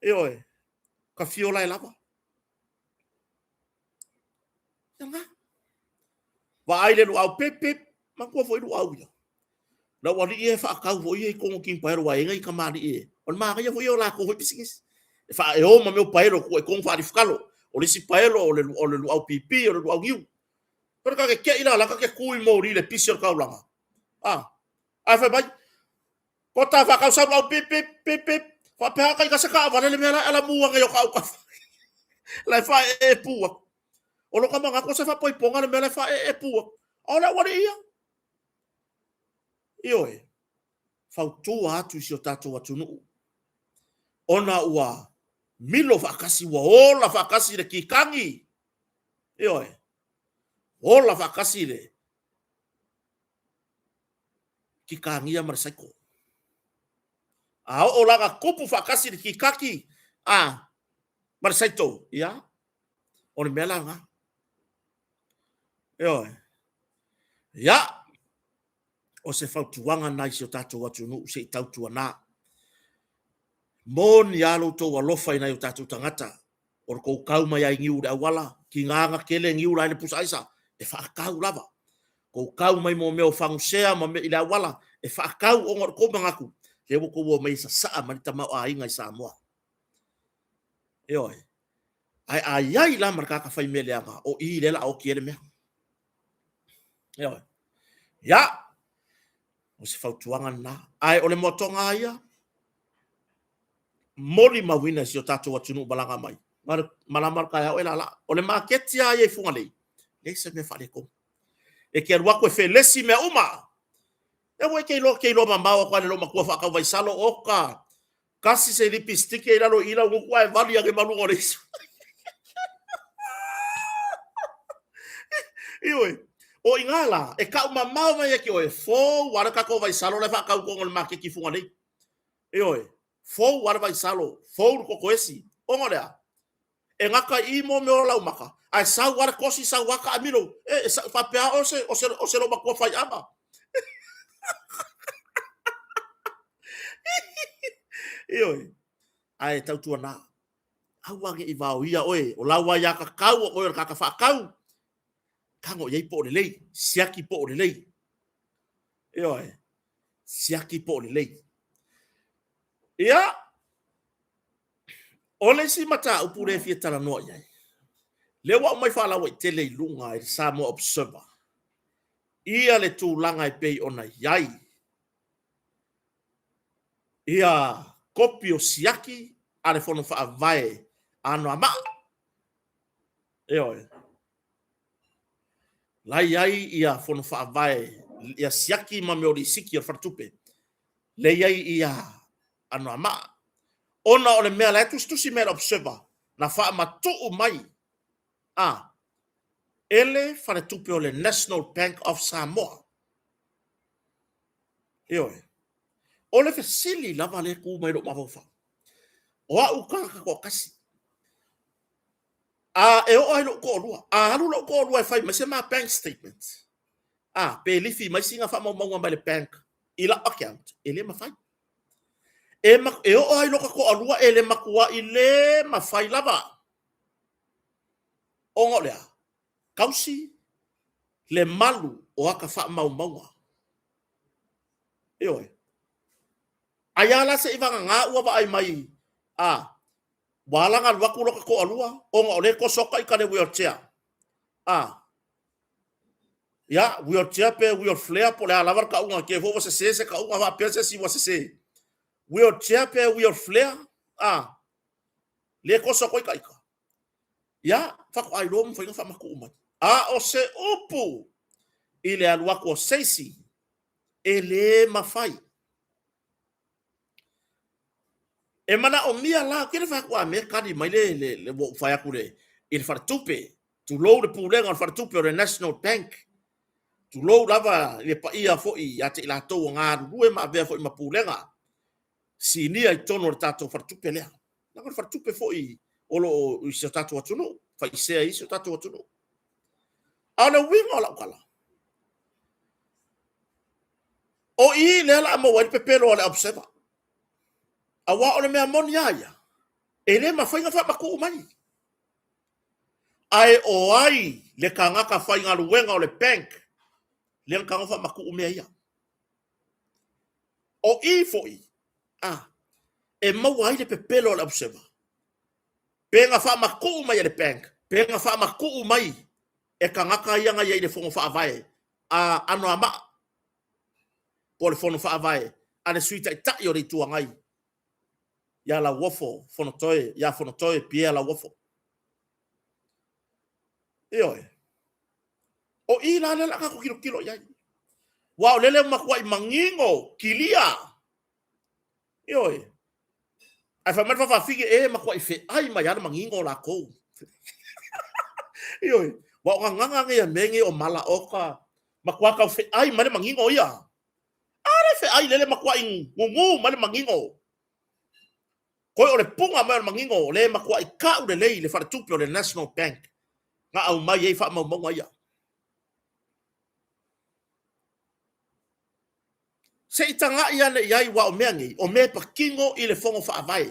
Ioe, ta fia ola e lava. Ia lena. Vaai le luau pip pip, manatua foi luau ia. Le aualii e faatau foi ia i totonu o tini paelo aua e i ai nai tamalii e, o le manaia foi ia o latou foi pisinisi. E faa, e o ma mea o paelo tua i totonu faalifutalo. O le isi paelo o le, o le luau pipi, o le luau niu. Pero ta te te'i la la ta te tu i moli i le pisi o le taulaga. Ah, ae fai mai, ko ta faatau sau luau pip pip pip pip. Faapea ka ika se taavale le mea la e alamu ane i o ka autafa. La e faaee pu atu. O lo ka manatu o se faapoipoga le mea la e faaee pu atu. A o le aualii ia. Ioe, fautua atu i si o tatou atunuu, ona ua milo faatasi, ua ola faatasi le kikagi, ioe, ola faatasi le kikagia ma le saiko. A oo la na tupu faatasi le kikaki a ma le saito, ia, o le mea la lena. Ioe. Ia, o se fautuaga na i si o tatou atunuu se i tautuana. Moni lava lo outou alofa i nai o tatou tagata, o le tou tau mai ai niu i le auala, tiga na tele niu la i le pusa aisa, e faatau lava. Tou tau mai mo mea o fagusea ma mea i le auala, e faatau ona o le tou manatu, lea ua tou omai e sasaa mai le tamaoaiga i Samoa. Ioe. Ae a i ai la ma le tagata fai mea leaga, o i lea o le a oti ai le mea. Ioe. Ia, o se fautuaga lena. Ae o le moatoga lava ia, molimauina i si o tatou atunuu malaga mai, malama le taeao e laalaa. O le maketi lava ia i Fugalei, leai se mea faaletonu. E te alu atu e felesi mea uma. E ua e te iloa, te iloa mamao atu lava i le loomatua faatau vaisalo, oka, Tasi se lipistiki i lalo i lau gutu ae vali ane ma luga o le isu. Ioe, o i ngā la, e kau mamao mai e ki oe, fou a le tatou vaisalo la e faatau i totonu o le maketi i Fugalei. Ioe, fou a le vaisalo, fou le kokoesi. Ona o le a? E gata i i mo mea o laumaka, ae sau lava le kosi, sau lava taamilo, e, e faapea o se, o se, o se loomatua faiaga. Ioe, ae tautuana, aua ne i vaoia oe, o lau aiatatau o oe o le tagata faatau, tago i ai po o lelei, siaki po o lelei. Ioe, siaki po o lelei. Ia, O le isi mataupu lea e fia talanoa i ai, lea ua aumai faalauaitele i luga e le Samoa Observer ia le tulaga e pei ona i ai ia kopi o siaki a le Fono Faavae a Anoamaa. Ioe. La i ai ia Fono Faavae, ia siaki ma mea o lisiti o le faletupe. Lea i ai ia Anoamaa. Ona o le mea la e tusitusi mai e le Observer, na faamatuu mai a e le faletupe o le National Bank of Samoa. Ioe. O le fesili lava lea e tu mai i lou mafaufau. O a'u tagata toatasi. A e oo ai lo'u toalua, a alu lo'u toalua e fai mai se ma bank statement, a pe lifi mai sina faamaumauga mai le bank i la'u account, e le mafai. E, ma, e oo ai lota toalua e le matua'i le mafai lava. Ona o le a? Tausi le malu o ata faamaumauga. Ioe. Ai a la se i vagana ua vaai mai, a, ua ala ona alu atu lota toalua ona o lea e toso atu ita le wheelchair. A, ia, wheelchair pe wheel flare po o le a lava le tauga, te i foi ua sese se tauga faapea se isi ua sese. Wheelchair pe wheel flare, a, lea e toso atu ai ita. Ia, faatoa iloa mafai ona faamatuu mai. A o se upu i le alu atu o se isi, e le mafai. E manaomia la, ou te le fai atu a mea tali mai le, le, le ua ou fai atu le, i le faletupe, tulou le pulega o le faletupe o le National Bank, tulou lava i le paia foi ia te i latou o galulue ma avea foi ma pulega sinia i totonu o le tatou faletupe lea. Leaga o le faletupe foi o lo o i si o tatou atunuu, faisea i si o tatou atunuu. A o le uiga o lau tala, o i lea la a maua ai le pepelo a le Observer. Aua o le mea moni lava ia, e le mafai ona faamatuu mai. Ae o ai le tagata faigaluega o le bank lea na tago faamatuu mea ia? O i foi a e maua ai le pepelo a le Observer, pe na faamatuu mai e le bank, pe na faamatuu mai e tagata ia na i ai i le fono faavae a Anoamaa po o le fono faavae a le Sui Taitai o le Itu Agai ia Lauofo Fonotoe, ia Fonotoe Pierre Lauofo. Ioe. O i la lea o le a tatou tilotilo i ai. Aua o lele ua matuai manino, kilia. Ioe. Ae fai mai le faafafine, e matuai feai mai lava le manino o latou. Ioe. Aua o gagana nei a mea nei o malaoka, matua tau feai mai le manino ia. A le feai lele matuai gugu mai le manino. Koe o le puga mai o le manino o le matuai kau lelei le faletupe o le National Bank na aumai ai faamaumauga ia. Se i tagai ane i ai, aua o mea nei, o mea e patino i le Fono Faavae.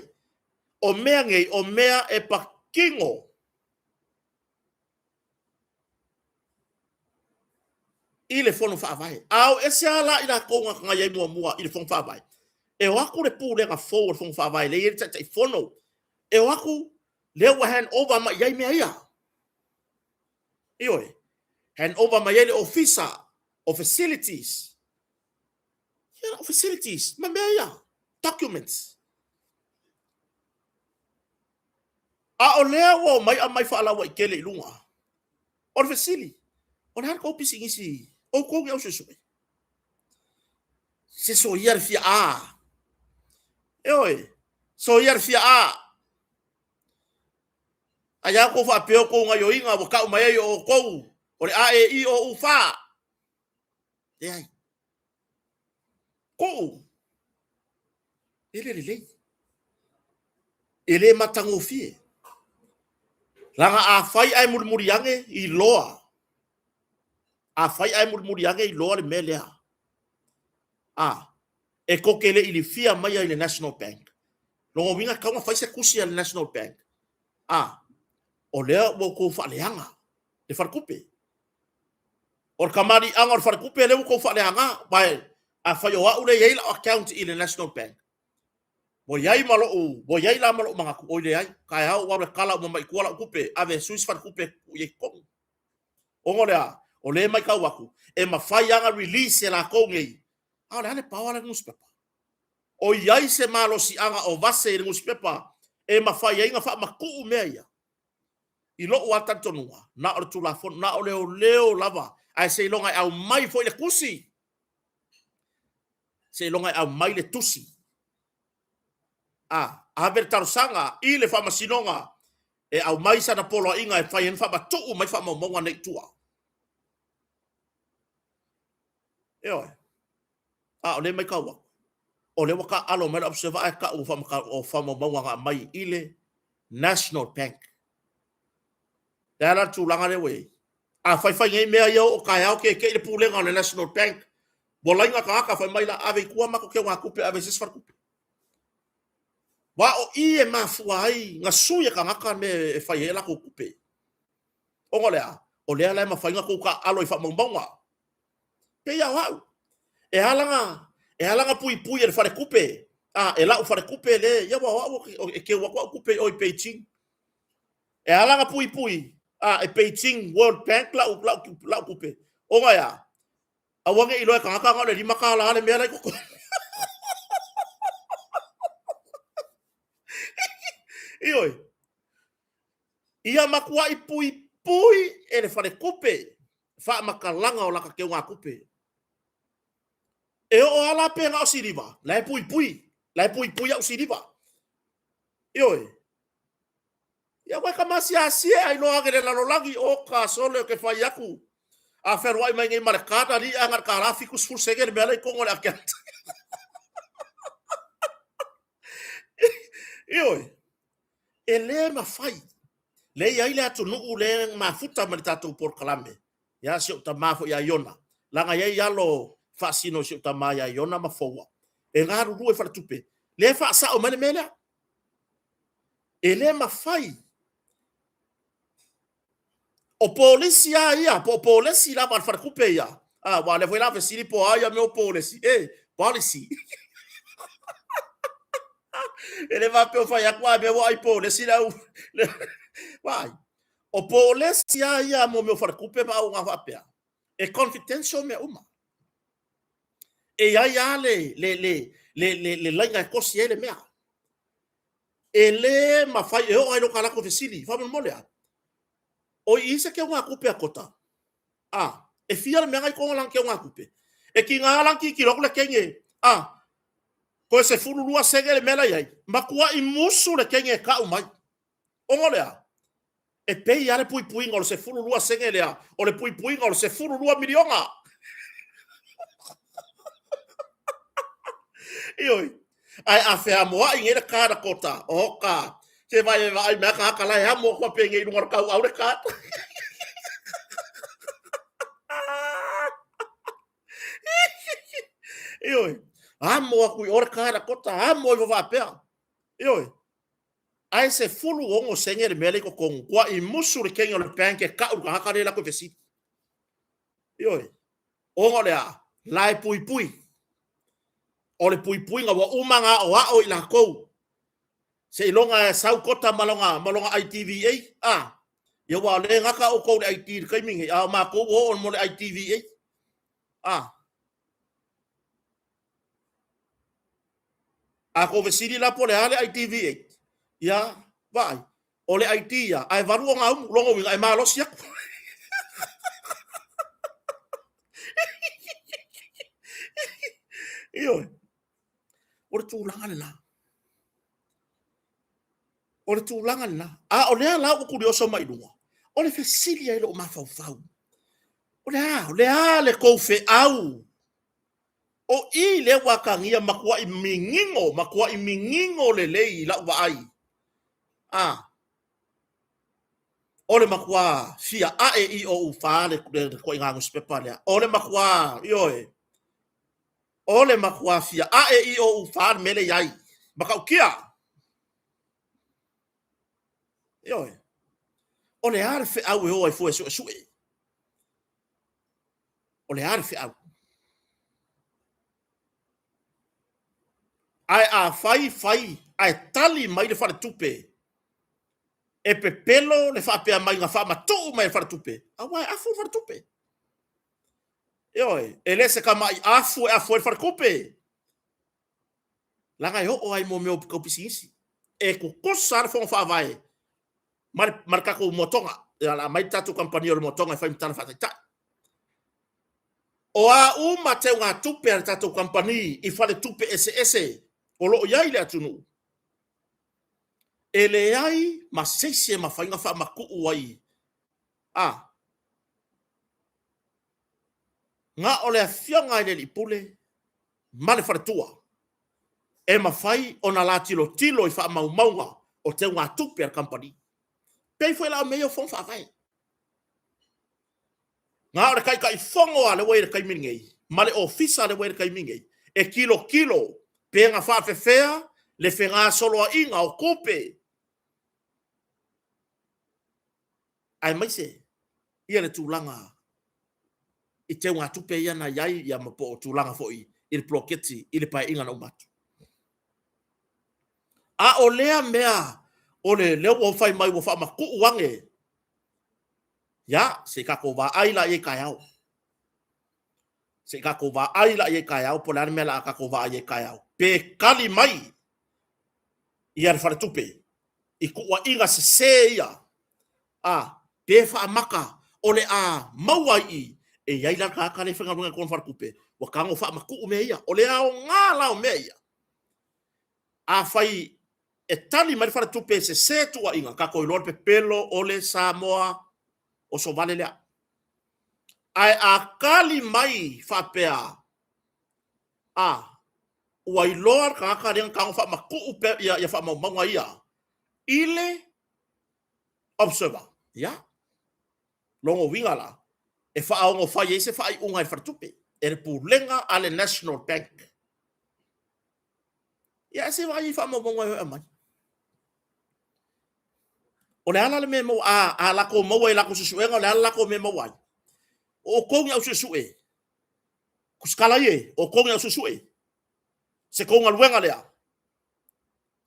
O mea nei, o mea e patino i le Fono Faavae. A o ese lava la i latou na na i ai muamua i le Fono Faavae, e o atu le pulega fou o le Fono Faavae lea e i ai le Taitaifono, e o atu lea ua hand over mai i ai mea ia. Ioe, hand over mai ai le Ofisa o Facilities. Ia, o facilities, ma mea ia, documents. A o lea ua omai aumai faalauaitele i luga. O le fesili, o le a le tou pisinisi, outou ni au suesue? Se soia le fia a. Ioe, soia le fia a. Ai a outou faapea o tou gaioiga ua tau mai ai o outou o le a, e, i, o, u, fa. Leai. Kuu. E le lelei. E le matagofie. Leaga afai ae mulimuli ane iloa. Afai ae mulimuli ane iloa le mea lea. A, e tou te le i lifia maia i le National Bank. Lona uiga e tatau ona fai se tusi a le National Bank. A, o lea ua outou faaleaga le faletupe. O le tamaliiaga o le faletupe lea ua outou faaleaga, aua afai o au lea e i ai lau account i le National Bank, ua i ai ma lou, ua i ai la ma lou manatu, oi leai, taeao ua alu e kala uma mai i tua lau tupe, ave e sui se faletupe e tuu i ai i totonu. Ona o le a? O lea e matau atu, e mafai lava ona release e latou nei, a o le a le paoa la i le nusipepa? O i ai se malosiaga o vase i le nusipepa e mafai ai ona faamatuu mea ia? I lou lava talitonuga, na o le Tulafono, na o leoleo lava, ae seiloga e aumai foi le tusi, seiloga e aumai le tusi, a ave le talosaga i le Faamasinoga e aumai sana poloaiga e fai ai ona faamatuu mai faamaumauga nei i tua. Ioe. A o lea e matau atu. O lea ua taaalo mai le Observer ae tau o faamaumauga na aumai i le National Bank. O le a la le tulaga lea ua i ai? A fai fai nei mea ia oo taeao keke'i le pulega o le National Bank, ua laina tagata fai mai la ave i tua matou teugatupe ave i se isi faletupe. Aua o i e mafua ai na sui e tagata mea e fai ai a latou tupe. Ona o le a? O lea la e mafai ona tou taaalo i faamaumauga. Pei lava o au. E ala ona, e ala ona puipui e le faletupe, a, e la'u faletupe le, ia aua o au e keu atu a'u tupe i o i Beijing. E ala ona puipui, a, e Beijing World Bank la'u, la'u, la'u tupe, ona e a? Aua ne i iloa e tagata na o le $5 le mea la i totonu. Ioe. Ia matuai puipui e le faletupe faamatalaga o lata teugatupe. E oo lava la pe na o siliva, la e puipui, la e puipui au siliva. Ioe. Ia ua e tama asiasi e iloa ane le lalolagi, oka sole ou te fai atu. A fealuai mai nei ma le card, alii a na o le tala 70 sene le mea la i totonu o le account. Ioe. E le mafai. Lea e i ai le atunuu lea e mafuta ma le tatou polokalame, ia si ou tama foi ia Iona, leaga e i ai alo faasino i si ou tama ia Iona ma Foua, e galulue i faletupe, lea e faasao mai le mea lea. E le mafai. O polisi lava ia, po o polesi lava a le faletupe ia. A, aua o lea foi o le a fesili po o a ia mea o polesi. E, policy. E le faapea o fai atu a mea ua ai polesi le au. Vaai. O polesi lava ia mo mea o faletupe ma auaunaga faapea. E confidential mea uma. E i ai lava le, le, le, le, le, le laina e kosi ai le mea. E le mafai, e oo lava i lo ta latou fesili, faamolemole a, o i se teugatupe a Kota? A, e fia le mea na i totonu o lana teugatupe? E tiga lana tilotilo atu le teine, a, toe 12 sene le mea la i ai, matuai musu le teine e tau mai. Ona o le a? E pei lava le puipuiga o le 12 sene lea, o le puipuiga o le 12 miliona. Ioe. Ae a feamoai nei le card a Kota, oka, se vaai e vaai mai a tagata la e amo atu a penei i luga o le tauau le card. Ioe. Amo atu i o le card a Kota, amo ifo faapea. Ioe. Ae 16 sene le mea lea i totonu, tuai musu le kenge o le bank e kau le tagata lea e alu atu e fesili. Ioe. Ona o le a? La e puipui. O le puipuiga ua uma ona aoao i latou. Seiloga e sau Kota ma lona, ma lona IDVA, a? Ia aua o lea e gata outou i le ID i le taimi nei, a o matou ua oo mo le IDVA. A? A tou fesili la po o le a le IDVA, ia, vaai, o le ID ia, ae valu ona umu, lona uiga e malosi atu. Ioe, o le tulaga lena. O le tulaga lena. A o lea la ua tulioso mai i luga, o le fesili ai i lou mafaufau, o le a, o le a le tou feau O i lea ua atagia matuai migino, matuai migino lelei i lau vaai. A, o le matua fia ae i o u fa le ituaiga nusipepa lea. O le matua, ioe, o le matua fia ae i o u fa le mea lea i ai. Matautia. Ioe. O le a le feau e o ai fua e suesue? O le a le feau? Ae a fai, fai, ae tali mai le faletupe, e pepelo le faapea mai na faamatuu mai e le faletupe, aua e afu le faletupe. Ioe, e le se tamai afu e afu ai le faletupe. Leaga e oo ai mo mea tau pisinisi. E tutusa le fono faavae ma le, ma le tatou moatoga. Ia, o le a aumai le tatou kamupani o le moatoga e fai ma tala faataitai. O a uma teugatupe a le tatou kamupani i faletupe eseese o lo o i ai i le atunuu, e leai ma se isi e mafai ona faamatuu ai a na o le afioga i le Alii Pule ma le faletua. e mafai ona la tilotilo i faamaumauga o teugatupe a le kamupani. Pei foi la o mea ia o fono faavae. Na o le Taitaifono lava lea ua i ai i le taimi lenei ma le Ofisa lea ua i ai i le taimi lenei e tilotilo pe na faapefea le fegasoloaiga o tupe aemaise ia le tulaga i teugatupe ia na i ai ia ma po o tulaga foi i le poloketi i le Paeaiga na uma atu. A o lea mea o le lea ua fai mai ua faamatuu ane, ia, se i tatou vaai la i ai taeao. Se i tatou vaai la i ai taeao po o le a le mea o le a tatou vaai ai taeao. Pe tali mai ia le faletupe i tuuaiga sese ia, a, pe faamata o le a maua i i, e i ai la le tagata lea e faigaluega i totonu o le faletupe, ua tago faamatuu mea ia. O le aoga la o mea ia, afai e tali mai le faletupe e sese tuuaiga, tatou iloa le pepelo o le Samoa oso vale lea. Ae a tali mai faapea, a, ua iloa le tagata lea na tago faamatuu ia faamaumauga ia i le observer, ia, lona uiga la, e faaono fai ai se faaiuga e le faletupe, e le Pulega a le National Bank. Ia ae se vaai i faamaumauga e o e aumai. O le a la le mea e maua, a, a latou maua i latou suesuega, o le a le latou mea e maua ai? O outou ni au suesue, tusitala ia, o outou ni au suesue, se tou galuega lea,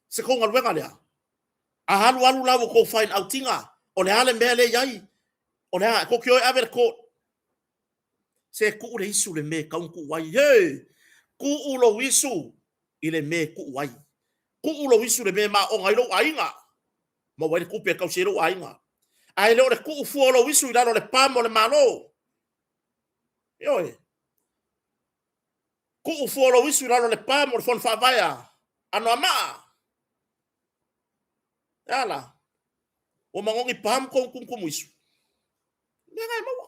se tou galuega lea. A alu alu la ua outou find out ina, o le a le mea lea e i ai, o le a, tou te o e ave i le court. Se tuu le isu i le mea e tatau ona tuu ai. He! Tuu lou isu i le mea e tuu ai. Tuu lou isu i le mea e maona ai lou aiga. Maua ai le tupe e tausi ai lou aiga. Ae le o le tuu fua o lou isu i lalo o le palm o le Malo. Ioe. Tuu fua o lou isu i lalo o le palm o le Fono Faavae a Anoamaa. E a la? Ua manogi palm kou tumutumu isu. Mea na e maua.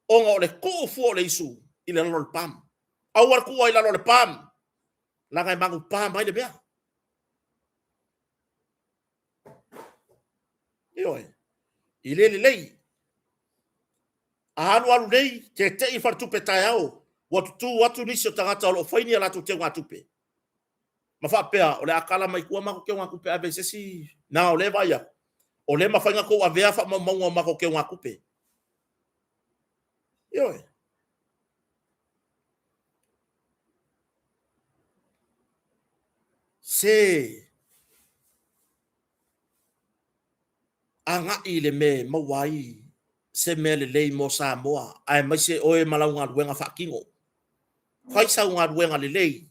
Ona o le tuu fua o le isu i le lalo o le palm. Aua le tuua i lalo o le palm. Leaga e manupa mai le mea. Ioe. E le lelei. A alu alu nei, tete'i i faletupe taeao, ua tutu atu nisi o tagata o lo o fai ni a latou teugatupe. Ma faapea, o le a tala mai tua matou teugatupe e ave i se isi, na o lea e vaai atu, o lea e mafai ona tou avea faamaumauga o matou teugatupe. Ioe. Se agai i le mea e maua ai se mea lelei mo Samoa, aemaise oe ma lau galuega faatino. Fai sau galuega lelei,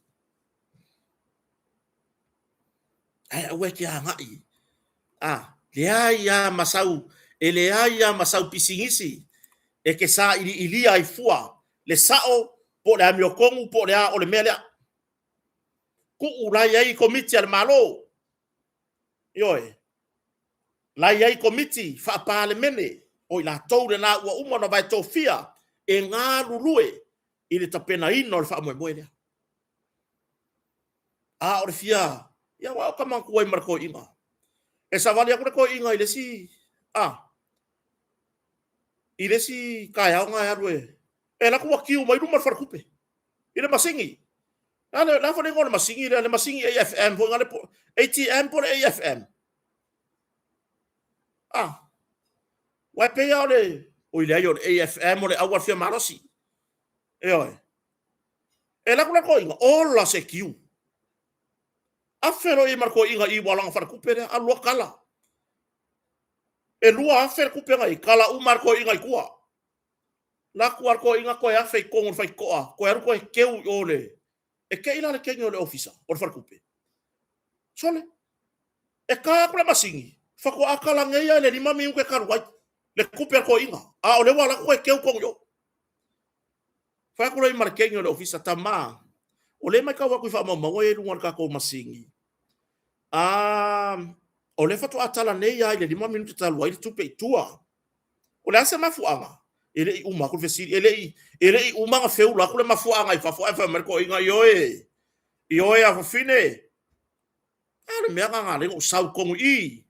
ae aua e te agai. A, leai lava ma sau, e leai lava ma sau pisinisi e te sailiilia ai fua le sao po o le amiotonu po o le a o le mea lea. Tuu la i ai Komiti a le Malo, ioe, la i ai Komiti Faa-Palemene, o i latou lena ua uma ona vae tofia e galulue i le tapenaina o le faamoemoe lea. A o le fia, ia aua o tama tuai ma le toeaina. E savali atu le toeaina i le isi, a, i le isi taeao na e alu e, e alu atu ua queue mai luma o le faletupe i le masini. Le a foi le igoa o le masini lea, le masini AFM foi lea, ATM po o le AFM? A, aua e pei lava o le, oi leai o le AFM o le auala fia malosi. Ioe. E alu atu la le toeaina, ola se queue. Afe loa i ai ma le toeaina i i ua lana faletupe lea, alu loa tala. E 2000 le tupe na i ai, tala uma lava le toeaina i tua. Alu atu lava le toeaina toe afe i totonu o le faitotoa, toe alu toe teu i o le... E te i la le teine o le ofisa, o le faletupe. Sole, e ta atu le masini, faatoa tala nei lava i le 5 minute talu ai le tupe a le toeaina, a o lea ua alu atu toe teu totonu i o. Fai atu lea ma le teine o le ofisa, tama, o lea e matau atu i faamaumauga ia i luga o le tatou masini, a, o lea faatoa tala nei lava i le 5 minute talu ai le tupe i tua. O le a se mafuaaga? E le i uma atu le fesili, e le i uma ona feula atu le mafuaaga i fafo ae fai mai le toeaina, ioe. I oe a fafine, a le mea nga le o sau kongu i.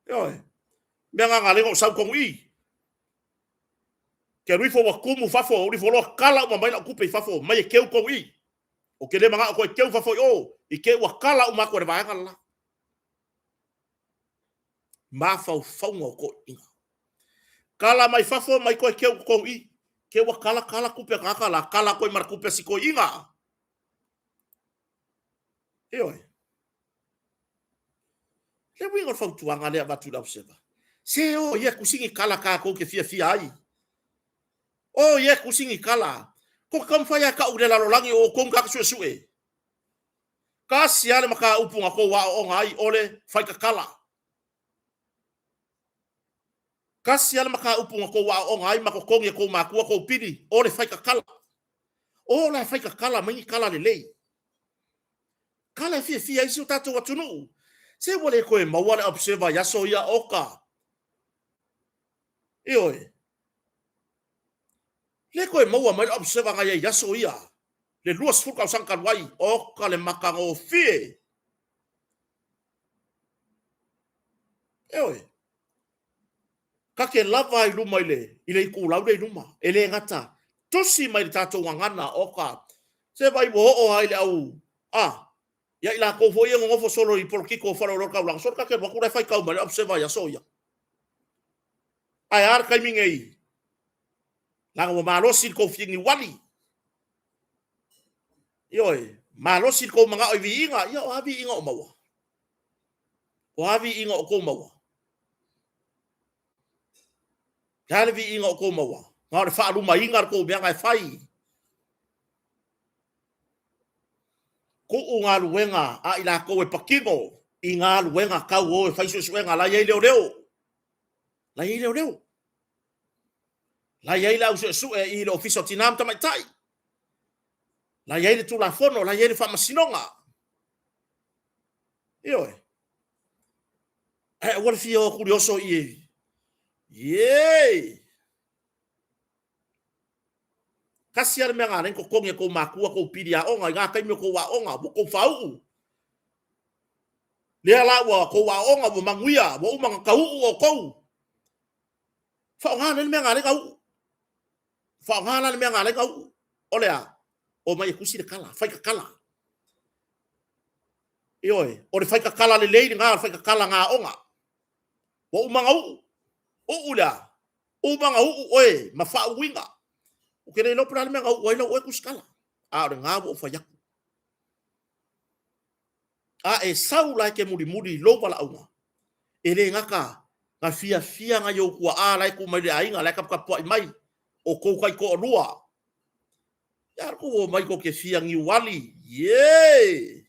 Ioe, mea nga le o sau kongu i. Ke alu ifo ua tumu fafo, alu ifo loa kala uma mai lau tupe i fafo, mai e keu tou i. Ou te le manao toe keu fafo i o, i te i ua kala uma atu e le vaega le la. Mafaufauga o toeaiina. Kala mai fafo mai toe keu tou i. Te ua kala kala tupe a tagata la, kala atu ai ma le tupe a si toeaina. Ioe. Le uiga o le fautuaga lea avatu i le auseva, se o ia e tusi ni tala tatou te fiafia ai. O ia e tusi ni tala. Ko te taumafai lava e tau i le lalolagi o outou ni tagata suesue. Tasi lava le mataupu na tou aooga ai, o le faitatala. Tasi lava le mataupu na tou aooga ai ma totogi e tou matua tou pili, o le faitatala. O la e faitatala mai ni tala lelei. Tala e fiafia ai si o tatou atunuu. Se ua le toe maua le observer i aso ia, oka. Ioe. Le toe maua mai le observer na i ai i aso ia, le 20 tausaga talu ai, oka le matagofie. Ioe. Ta te lava i luma i le, i le itulau lea i luma. E le gata, tusi mai le tatou gagana, oka, se vai ua oo lava i le au, a, ia i latou foi ia nonofo solo i polokiko o faleoloa taulaga, solo ta te alu atu la e faitau mai le observer i aso ia. Ae a le taimi nei? Leaga ua malosi le tou finiuali. Ioe, malosi le tou manao i viiga, ia o a viiga o maua? O a viiga o tou maua? Le a le viiga o tou maua? Na o le faalumaina le tou mea na e fai. Tuu galuega a i latou e patino i galuega tau o e fai suesuega la e i ai leoleo. La e i ai leoleo. La e i ai le au suesue i le Ofisa o Tina ma Tamaitai. La e i ai le Tulafono, la e i ai le Faamasinoga. Ioe. Ae aua le fia o atu i le oso i e. Ie! Tasi lava le mea na ala ai ona totogi e tou matua tou pili aoga i na taimi o tou aoga, ua tou faauu. Lea la ua tou aoga ua manuia, ua uma ona tauu outou. Faaaoga lea le mea na ala ai ona uu. Faaaoga la le mea na ala ai ona uu. O le a? Omai e tusi le tala, fai tatala. Ioe, o le faitatala lelei lena, o le faitatala na aoga. Ua uma ona uu. Uu le a? Uma ona uu oe ma faauuina. Ou te le iloa po o le a le mea na uu ai lau oe tusitala. A o lena ua ou fai atu. A e sau la e te mulimuli i lou valaauga, e le gata na fiafia nai ou tuaa la e tu mai le aiga, la e taputapuai mai, o tou taitoalua. Ia a tou omai tou te fia niuali, ie!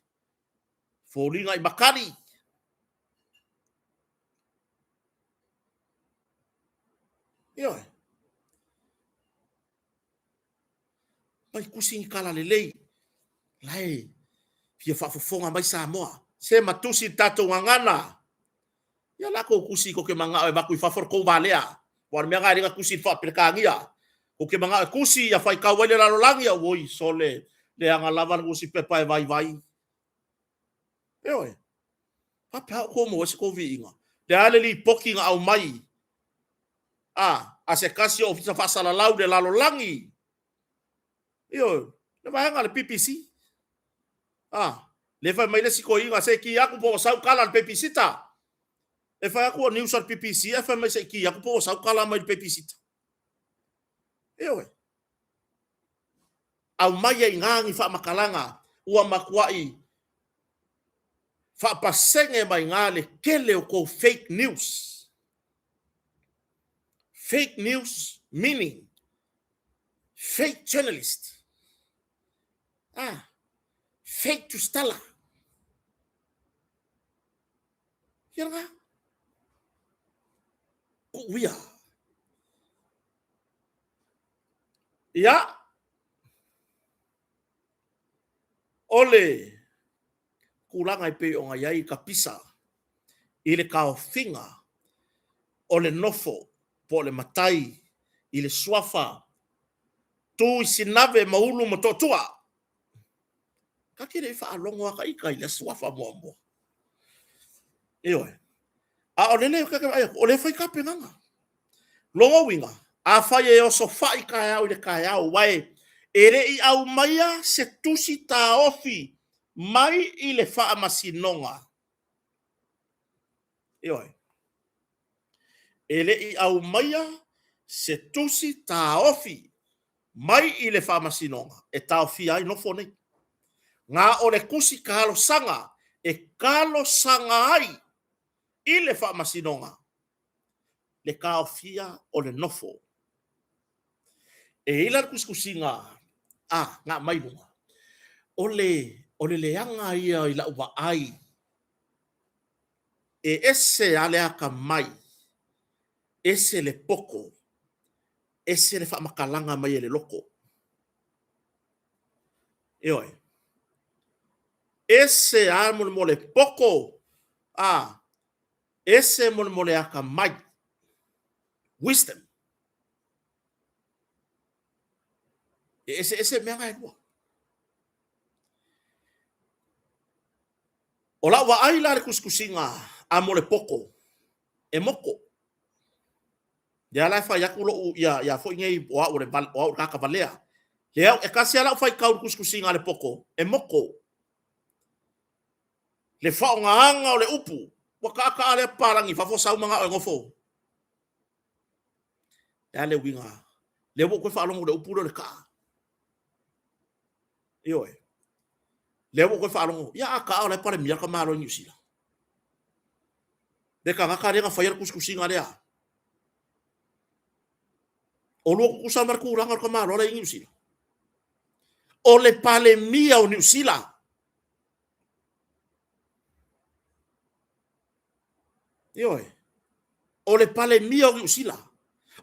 Foliga i makali. Ioe. Mai tusi ni tala lelei. La e fia faafofoga mai Samoa. Se ma tusi le tatou gagana. Ia la kou tusi kou te manao e avatu i fafo le tou valea. Aua o le mea lena e le na tusi i le faa-Peretania. Kou te manao e tusi ia faitau ai le lalolagi, auoi sole, leaga lava le nusipepa e vaivai. Ioe. Faapea outou maua ai se tou viiga. Le a le lipoti na aumai a, a se tasi o ofisa faasalalau i le lalolagi. Ioe, le vaega a le BBC. A, le fai mai le isi toeaina, se i ki atu po ua sau tala a le pepysita. E fai atu o news a le BBC ae fai mai se i ki atu po ua sau tala mai le pepysita. Ioe. Aumai ai i ina ni faamatalaga ua matuai faapasene mai ina le tele o tou fake news. Fake news meaning fake journalist. Ah, fake tusitala. Ia lena. Tuu ia. Ia. O le tulaga e pei ona i ai ka pisa i le taofiga o le nofo po o le matai i le suafa Tuisinave Maulu Motootua. Ka te le i faalogo a ka ita i le suafa muamua. Ioe. A o lele ka te vaai atu, o lea e fai tapenaga. Lona uiga, afai e osofai taeao i le taeao, aua e le i aumaia se tusi taofi mai i le faamasinoga. Ioe. E le i aumaia se tusi taofi mai i le faamasinoga e taofia ai nofo nei. Na o le tusi talosaga e talosaga ai i le faamasinoga le taofia o le nofo. E i ai la le tusitusiga a na aumai i luga, o le leaga ia i lau vaai, e ese lava le atamai, ese le poto, ese le faamatalaga mai e le loto. Ioe. Ese lava mo le poto, a, ese mo le atamai. Wisdom. E eseese mea na e lua. O lau vaai la i le tusitusiga a mo le poto, e moto. Lea la e fai atu lou, ia, ia foi nei, o au o le, o au o le tagata valea. Lea, e tasi lava lau faitau i le tusitusiga a le poto, e moto. Le faaaogaina o le upu, ua taataa lea papalagi i fafo sau manao e nofo. O le a le uiga? Lea ua ou toe faalogo i le upu lea o le taa. Ioe. Lea ua ou toe faalogo, ia a taa o la e Palemia le tamaloa i Niu Sila. Le tagata lea na faia le tusitusiga lea. O lua tutusa ma le tulaga o le tamaloa la e i Niu Sila. O le Palemia o Niu Sila. Ioe. O le Palemia o Niu Sila.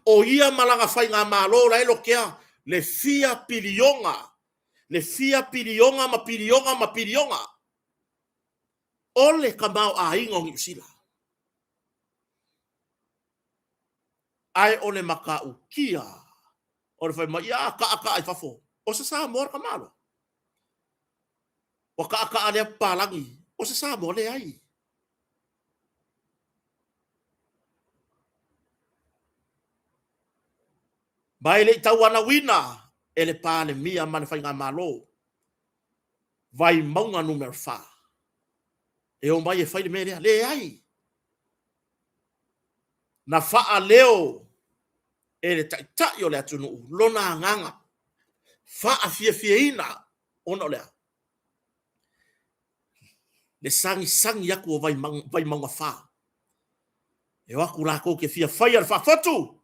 O ia ma lana faigamalo la e lotea le fia piliona, le fia piliona ma piliona ma piliona o le tamaoaiga o Niu Sila. Ae o le matautia o le fai mai, ia taa taa i fafo, o se Samoa le tamaloa. Ua taataa lea papalagi, o se Samoa? Leai. Ma e le i tauanauina e le Palemia ma le Faigamalo Vaimauga Nu.4 e omai e fai le mea lea. Leai. Na faaleo e le Taitai o le atunuu lona agaga faafiafiaina ona o le a? Le sagisagi atu o Vaimauga 4. E o atu latou te fia faia le faafotu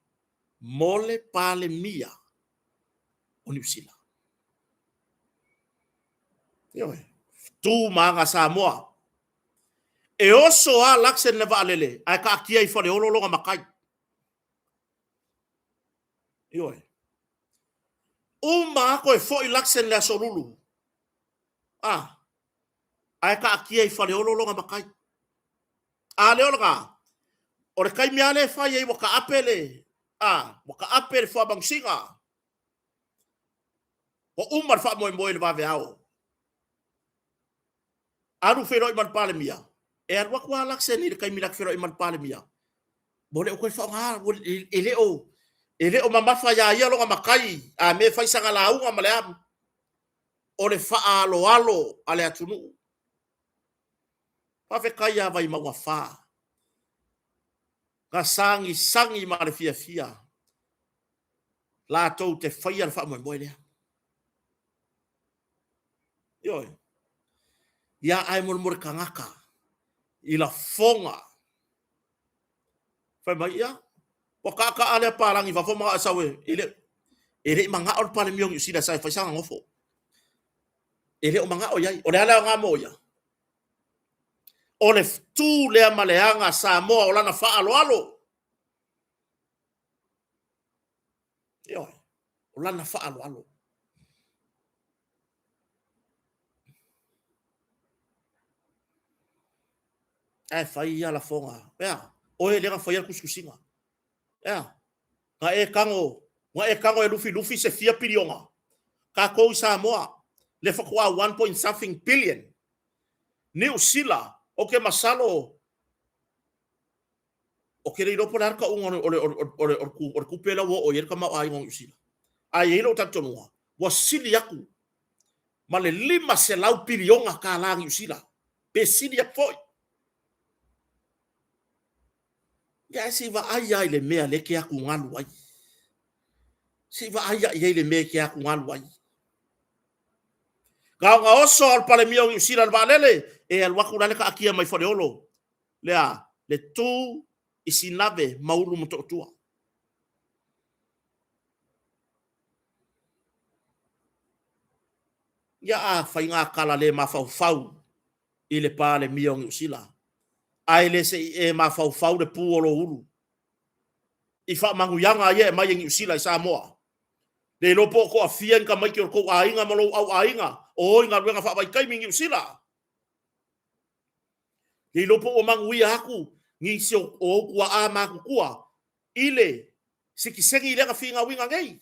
mo le Palemia o Niu Sila. Ioe, tu ma aga Samoa. E oso lava Luxon le vaalele ae taatia i Faleolo lona matai. Ioe. Uma lava toe foi Luxon le Aso Lulu. A, ae taatia i Faleolo lona matai. A lea o lena, o le taimi lava lea e fai ai ua taape le, a, ua taape le fuamanusina. Ua uma le faamoemoe i le vaveao. Alu feiloai ma le Palemia, e alu atu lava Luxon i le taimi na te feiloai ma le Palemia. Ua le o toe faaaoga, e le o, e le o mamafa iā ia lona matai, a mea e fai sana lauga ma le a, o le faaaloalo a le atunuu. Faafetai ia Vaimauga 4, na sagisagi ma le fiafia latou te faia le faamoemoe lea. Ioe. Ia ae molemole tagata i lafoga. Fai mai, ia, ua taataa lea palagi i fafo ma e sau e, e le, e le i manao le Palemia o Niu Sila e sau e fai sana nofo. E le o manao i ai. O le a le aoga mo ia? O le tu lea ma le aga Samoa o lana faaaloalo. Ioe, o lana faaaloalo. Ae fai ia lafoga. Ea, oe lea na faia le tusitusiga. Ea, na e tago, na e tago e lufilufi se fia piliona. Tatou i Samoa. Le faatoa 1 point something billion. Niu Sila, ou te masalo ou te le iloa po o le a le tauga o le, o le, o le, o le tupe lea ua oo i ai le tamaoaiga o Niu Sila. Ae i ai lou talitonuga, ua sili atu ma le 500 piliona tala Niu Sila, pe sili atu foi. Ia ae se i vaai lava i le mea lea e te atugalu ai. Se i vaai lava i ai i le mea e te atugalu ai. Na ona oso lava o le Palemia o Niu Sila i le vaalele, e alu atu la le taatia mai Faleolo, lea, le tu i Sinave ma Ulu Motootua. Ia a faiga tala le mafaufau i le Palemia o Niu Sila, ae le se i e mafaufau le pu o lou ulu i faamanuiaga ia e aumai e Niu Sila i Samoa. Le iloa po o toafia ni tamaiti o le tou aiga ma lou auaiga o o i galuega faavaitaimi i Niu Sila. Le iloa po ua manuia atu nisi o ou tuaa matutua i le sitiseni lea na finauina nei.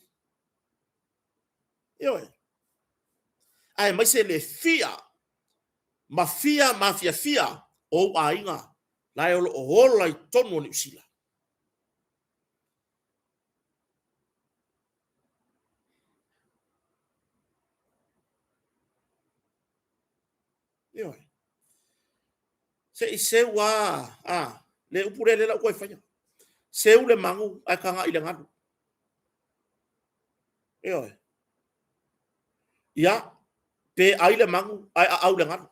Ioe. Aemaise le fia ma fia mafiafia o ou aiga la e o lo o ola i totonu o Niu Sila. Ioe. Se i seu a, a, le upu lea lea la ua toe faia. Seu le manu ae tagai i le galu. Ioe. Ia, pe ai le manu ae aau le galu.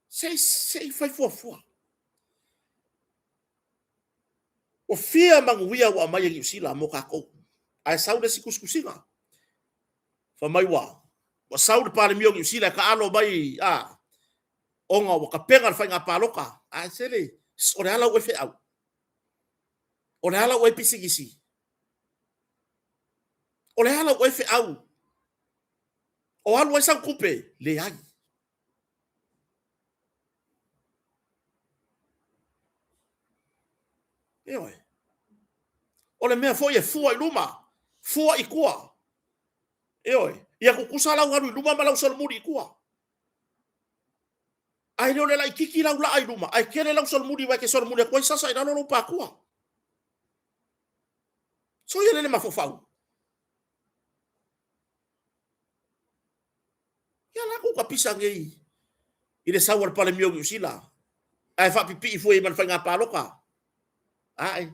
Se i, se i fai fuafua. Ua fia manuia ua aumai e Niu Sila mo tatou. Ae sau le isi tusitusiga. Fai mai ua, ua sau le Palemia o Niu Sila e taalo mai, a, ona ua tapena le faiga palota. Ae sele, o le a lau oe feau? O le a lau oe pisinisi? O le a lau oe feau? O alu ai sau tupe? Leai. Ioe. O le mea foi e fua i luma, fua i tua. Ioe. Ia tutusa lau alu i luma ma lau solomuli i tua. Ae le o le laititi lau laa i luma, ae tele lau solomuli aua e te solomuli atu ai sasa i lalo lou patua. Soia lele mafaufau. Ia la kou kapisa nei i le sau a le Palemia o Niu Sila, ae faapipii foi ma le faiga palota. Ae.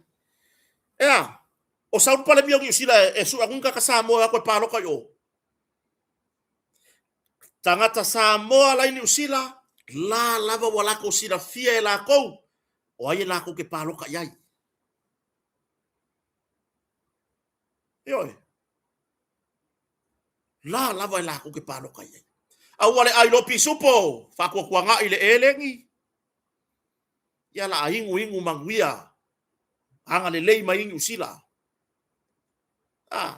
Ea, o sau le Palemia o Niu Sila e sue atu ni tagata Samoa e o atu e palota i o. Tagata Samoa la i Niu Sila, la lava ua latou silafia e latou, o ai e latou te palota i ai. Ioe. La lava e latou te palota i ai. Aua le ai lo pisupo, faatuatuanai le eleni. Ia la inu inu manuia, agalelei mai i Niu Sila. Ah,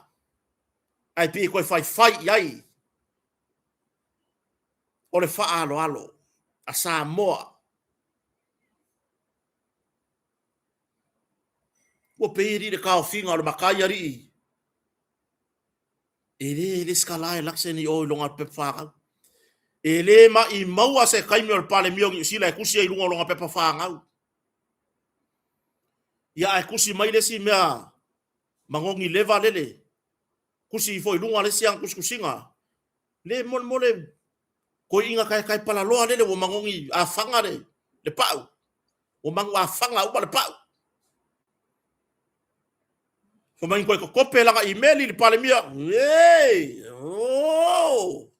ae pei e toe faifai i ai o le faaaloalo a Samoa. Ua pei alii le taofiga o le matai alii. E le lesitala election i o i lona pepa fanau. E le maimau'a se taimi o le Palemia o Niu Sila e tusi ai i luga o lona pepa fanau. Ia ae tusi mai le isi mea manogi leva lele, tusi ifo i luga le isi ana tusitusiga. Le molemole toeaiina taetae palaloa lele ua manogi afaga le, le pau. Ua manu afaga uma le pau. Fai mai toe totope lana imeli i le Palemia. Ei! Oh!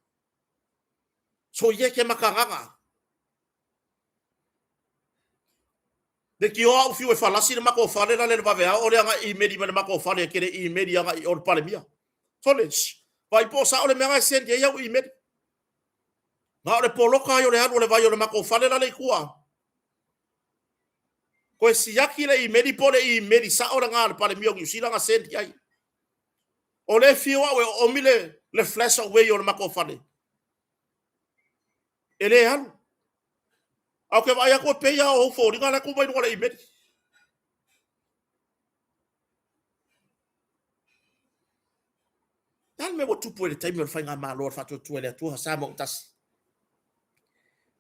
Soia ke makagaga. Le ki o au fiu e falasi le matou fale la le le vave ao ole anga imeli mai le matou fale ke le imeli anga i o le Palemia. Sole, vai po sa ole mea e send ai au imeli. Na o le poloka ai o le alu o le vai o le matou fale la le i tua. Toe siaki le imeli po o le imeli sao lena a le Palemia o Niu Sila na send i ai. O lea e fiu au e oomi le, le flash away o le matou fale. E le alu. A ou te vaai atu e pei lava o ou foliga la e tu mai luga o le imeli. Le a le mea ua tupu ai i le taimi o le Faigamalo a le Faatuatua i le Atua Samoa Autasi?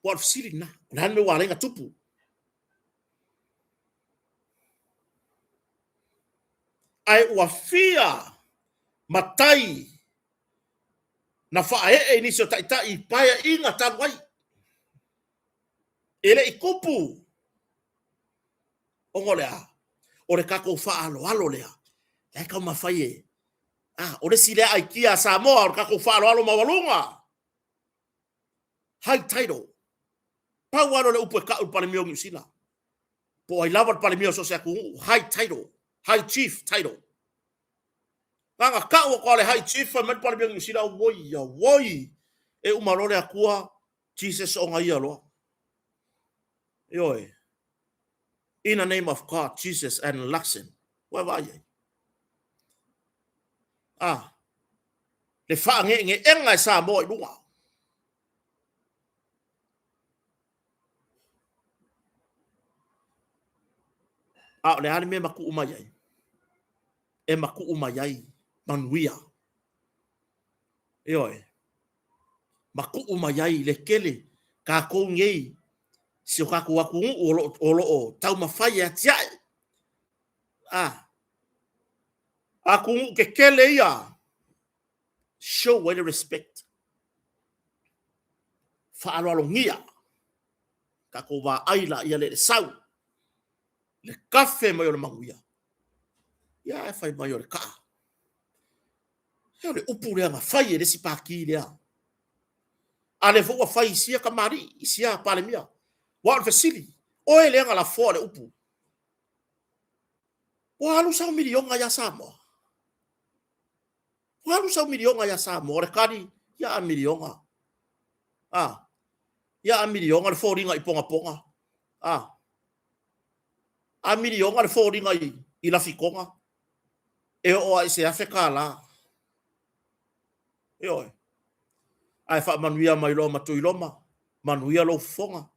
Ua o le fesili lena, o le a le mea ua ala ai ona tupu? Ae ua fia matai na faaee i nisi o taitai i paeaiga talu ai. E le i tupu ona o le a? O le tatou faaaloalo lea, la e taumafai e, a, o le isi lea aikia a Samoa, o le tatou faaaloalo maualuga. High title. Pau lava lea o le upu e tau i le Palemia o Niu Sila, po o ai lava le Palemia o so o se atunuu, high title, high chief title. Na ona tau atu lava o le high chief fai mai le Palemia o Niu Sila, auoi, auoi, e uma loa le Atua, Jesus ona ia loa. Ioe. In the name of God, Jesus and Luxon. Ua vaai ai. Ah, le faangeegeega e Samoa i luga. A o le a le mea e matuu mai ai? E matuu mai ai manuia. Ioe. Matuu mai ai le tele tatou nei si o tatou atunuu o lo o taumafai e atiae. A atunuu tetele ia show ai le respect. Faaaloalogia tatou vaai laia le sau le kafe mai o le manuia. Ia ae fai mai o le kaa. Ia o le upu lea na fai e le isi pati lea. A lea foi ua fai i sia tamalii, i sia Palemia. Aua o le fesili, oe lea na lafoa le upu. Ua alu sau miliona ia Samoa? Ua alu sau miliona ia Samoa? O le tali, ia a miliona. A, ia a miliona le foliga i Pogapoga. A, a miliona le foliga i Lafitoga. E oo lava i se $1,000. Ioe. Ae faamanuia mai loa ma Tuiloma, manuia lou fofoga.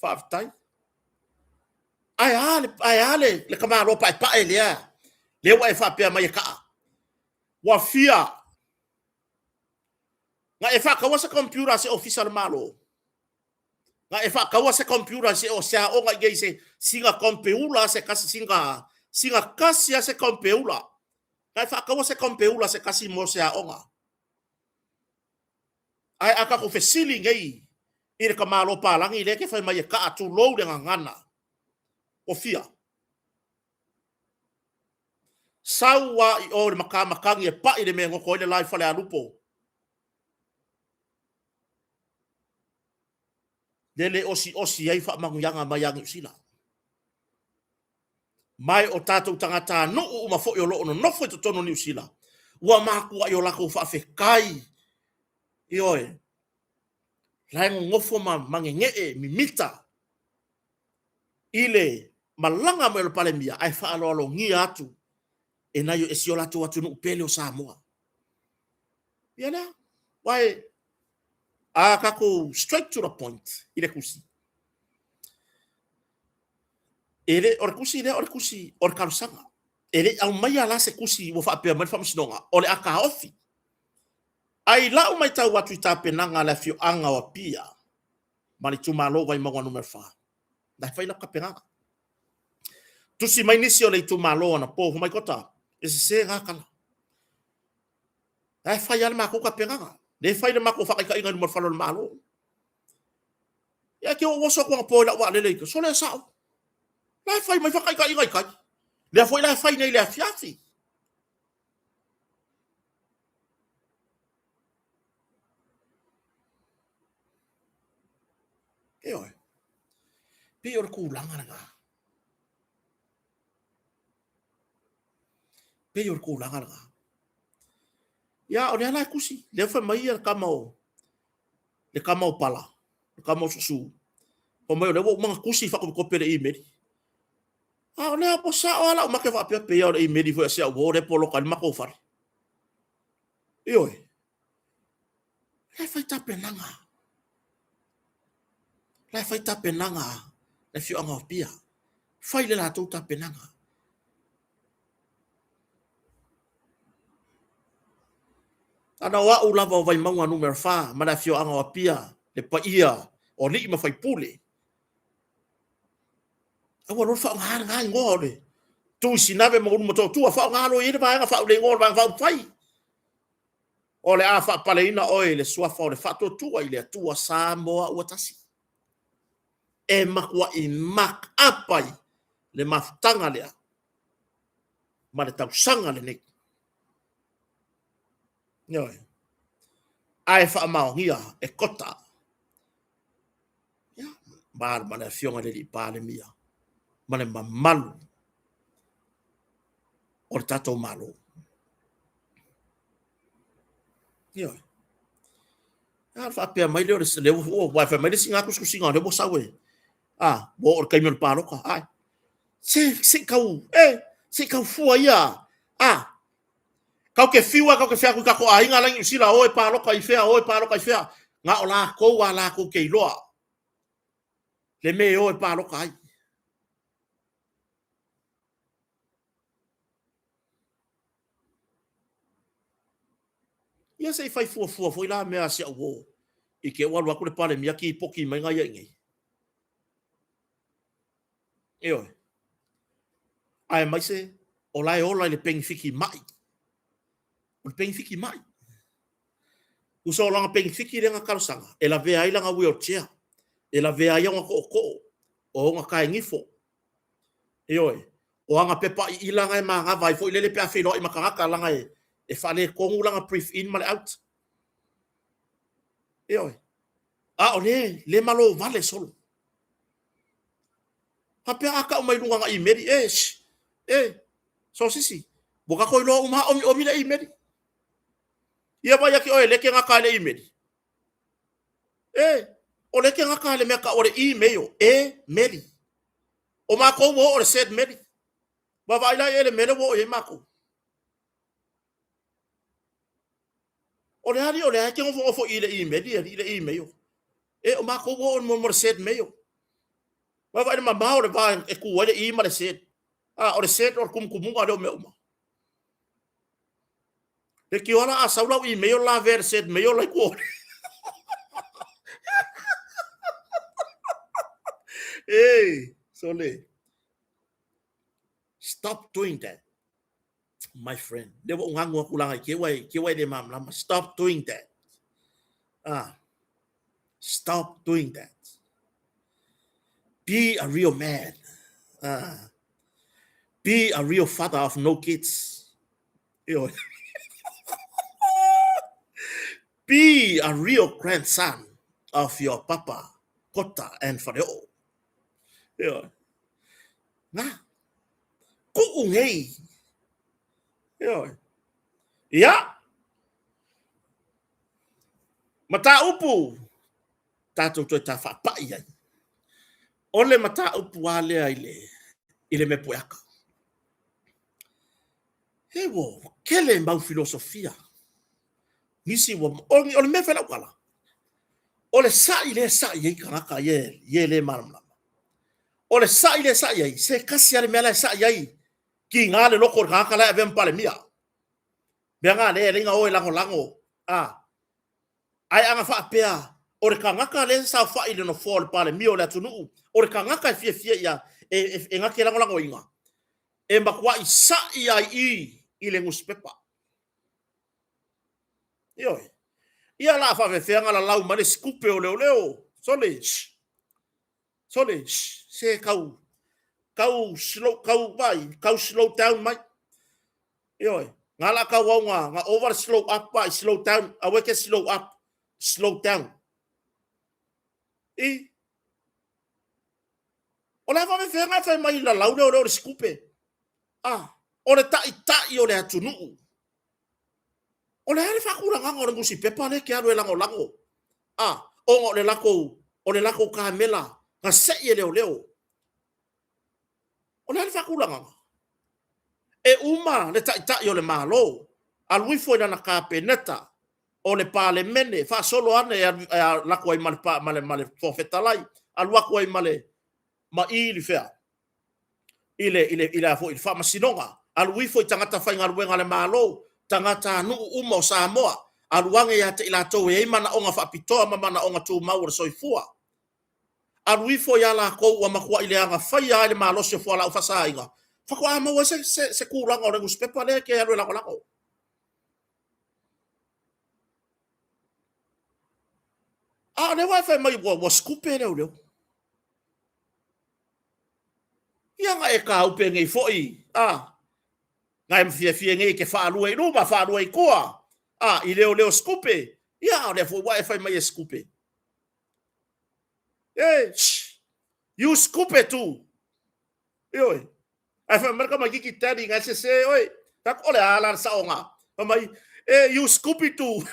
Faafetai. Ae a le, ae a le, le tamaloa paepae lea, lea ua e faapea mai e kaa. Ua fia na e faataua se computer a se ofisa o le Malo? Na e faataua se computer se o se aoga i se sina compeula se kasi sina sina kasi a se compeula. Na e faataua se compeula se kasi mo se aoga. Ae a tatou fesili nei i le tamaloa palagi lea e te fai mai e kaa tulou le gagana, ua fia? Sau a i o i le matamatagi e pai le mea e goto ai le la i Falealupo. Lele e osiosi ai faamanuiaga mai ia Niu Sila. Ma o tatou tagatanuu uma foi o lo o nonofo i totonu o Niu Sila, ua matuai o latou faafetai, ioe, la e nonofo ma magegee mimita i le malaga mai o le Palemia ae faaaloalogia atu e nai e si o latou atunuu pele o Samoa. Ia lea, aua e a tatou straight to the point i le tusi. E le, o le tusi lea o le tusi o le talosaga. E le i aumaia la se tusi ua faapea mai le Faamasinoga, o le a taofi. Ae i lau matau atu i tapenaga a le afioaga o Apia ma le itumalo o Vaimauga Nu.4, la e fai lau tapenaga. Tusi mai nisi o le itumalo anapo, fai mai Kota, e sese na tala. La e fai lava le matou tapenaga. Le fai le matou faataitaiga i luma o le fale o le Malo. Ia te ou oso atu anapo i lau vaalele i sole e sao. La e fai mai faataitaiga i tai. Lea foi la e fai nei i le afiafi. Ioe. Pei o le tulaga lena. Pei o le tulaga lena. Ia, o lea la e tusi, lea fai mai ia le tama o, le tama o Pala, le tama o Susu, fai mai o lea ua uma ona tusi faakopikopi e le imeli. A o lea ua sao lava lau make faapea, pei lava o le imeli foi a si au uo lea e poloka ai le matou fale. Ioe. La e fai tapenaga. La e fai tapenaga le afioaga o Apia. Fai le latou tapenaga. Ana o au lava o Vaimauga numera 4 ma le afioaga o Apia, le paia o alii ma faipule. Aua loa le faaaoga lena igoa o le Tuisinave ma Ulumotootua, faaaoga loa i ai le Vaega le igoa o le Vaega Faaupufai. O le a faapaleina oe i le suafa o le Faatuatua i le Atua Samoa ua tasi. E matuai mark up ai le mafutaga lea ma le tausaga lenei. Ioe. Ae faamaonia e Kota. Ia, ma le afioga i le alii Palemia ma le mamalu o le tatou Malo. Ioe. A faapea mai lea o le ua fai mai le isi tusitusiga o lea ua sau e a ua oo i le taimi o le palota. Ai. Se se kau e se kau fua ia. A kau ke fiu a kau ke fea ku kako aiga la i Niu o e palota i fea o e palota i fea. Na o lakou a lakou ke iloa. Le me o e palota ai. Ia se i fai fuafua foi la mea a si au uo i te ua alu atu le Palemia kipoti mai na ia i nei. Ioe. Aemaise o la e ola i le penifiti mai. O le penifiti mai. Uso o lana penifiti lea na talosaga, e lavea ai lana wheelchair, e lavea ai ona tootoo, o ona taegifo. Ioe. O ana pepa iila na e manava ai foi lele pe a feiloai ma tagata leaga e faaletonu lana breathe in ma le out. Ioe. A o le, le malo vale solo. Faapea a tau mai luga na imeli, e, sh, e, sosisi, ua tatou iloa uma lava omiomi le imeli. Ia vaai atu oe, le ke gata i le imeli. E, o le ke gata i le mea tau o le email, e meli. O matou ua oo i le said meli. Vaavaai la i ai i le mea lea ua oo i ai matou. O le alii o lea e te nofonofo i le imeli alii le email. E, o matou ua oo i le said mail. Vaavaai i le mamao o le va e tu ai le i ma le said. A, o le said o le tumutumuga lea o mea uma. Le tioala a sau lau email lavea le said mail la i tua. Hey, sole. Stop doing that, my friend. Le ua ngangu aku langa i ke wai, ke wai le mamlama. Stop doing that. Ah. Stop doing that. Be a real man. Ah. Be a real father of no kids. Be a real grandson of your papa, Kota and Whareo'o. Ioe. Nā, kuʻu nei. Ioe. Ia, mataupu tātou toe tā whaapai ai. O le mataupu a lea i le, i le mepueaka. He ua kele mau filosofia. Nisi ua, o le mea whai lau tala. O le sa'i lea e sa'i ai tagata ia e le malamalama. O le sa'i lea e sa'i ai, se tasi lava le mea la e sa'i ai, kiga le loto o le tagata la e avea ma Palemia. Mea na lea e leai na o e lagolago, a. Ae ana faapea, o le tagata lea e saofai i le nofoa o le Palemia o le atunuu, o le tagata e fiafia ia, e, e na te lagolagoina, e matuai sa'i ai i i le nusipepa. Ioe. Ia la faafefea na lalau mai le sikupe o leoleo. Sole, shh. Sole, shh. Se kau, kau slow, kau vai, kau slow down mai. Ioe. Nga la kau au nga, nga over slow up vai, slow down. Awe ke slow up, slow down. I. O le a faafefea na fai mai lalau lea o lea o le sikupe. Ah, o le ta'ita'i o le atunuu. O le a le faatulagaga o le nusipepa lea e te alu e lagolago? A, ona o le latou, o le latou kamela na se'i e leoleo. O le a le faatulagaga? E uma le ta'ita'i o le Malo, alu ifo i lana Kapeneta, o le Palemene, faasolo ane e alu atu ai ma le, ma le, ma le Fofoga Fetalai, alu atu ai ma le, ma i i fea? I le, i le, i le, foi, i le faamasinoga, alu ifo i tagata faigaluega a le Malo, tagatanuu uma o Samoa. Alu age ia te i latou e i ai manaoga faapitoa ma manaoga tumau o le soifua. Alu ifo ia lakou ua matuai leaga faia ai le malosi o fualaau faasaina, faatoa maua ai se, se, se tulaga o le nusipepa lea e te alu e lagolago. A o lea ua e fai mai ua, ua sikupe leoleo. Ia na e tāupe nei foi, a, na e fiafia nei e te faalue i luma, faalue i tua, a, i leoleo sikupe, ia a o lea foi ua e fai mai e sikupe. E, shh, you sikupe too. Ioe. Ae fai mai le tamaititi, Daddy, na e sese oe. Fai atu, o le a la le saoga? Fai mai, e, you scoopy too.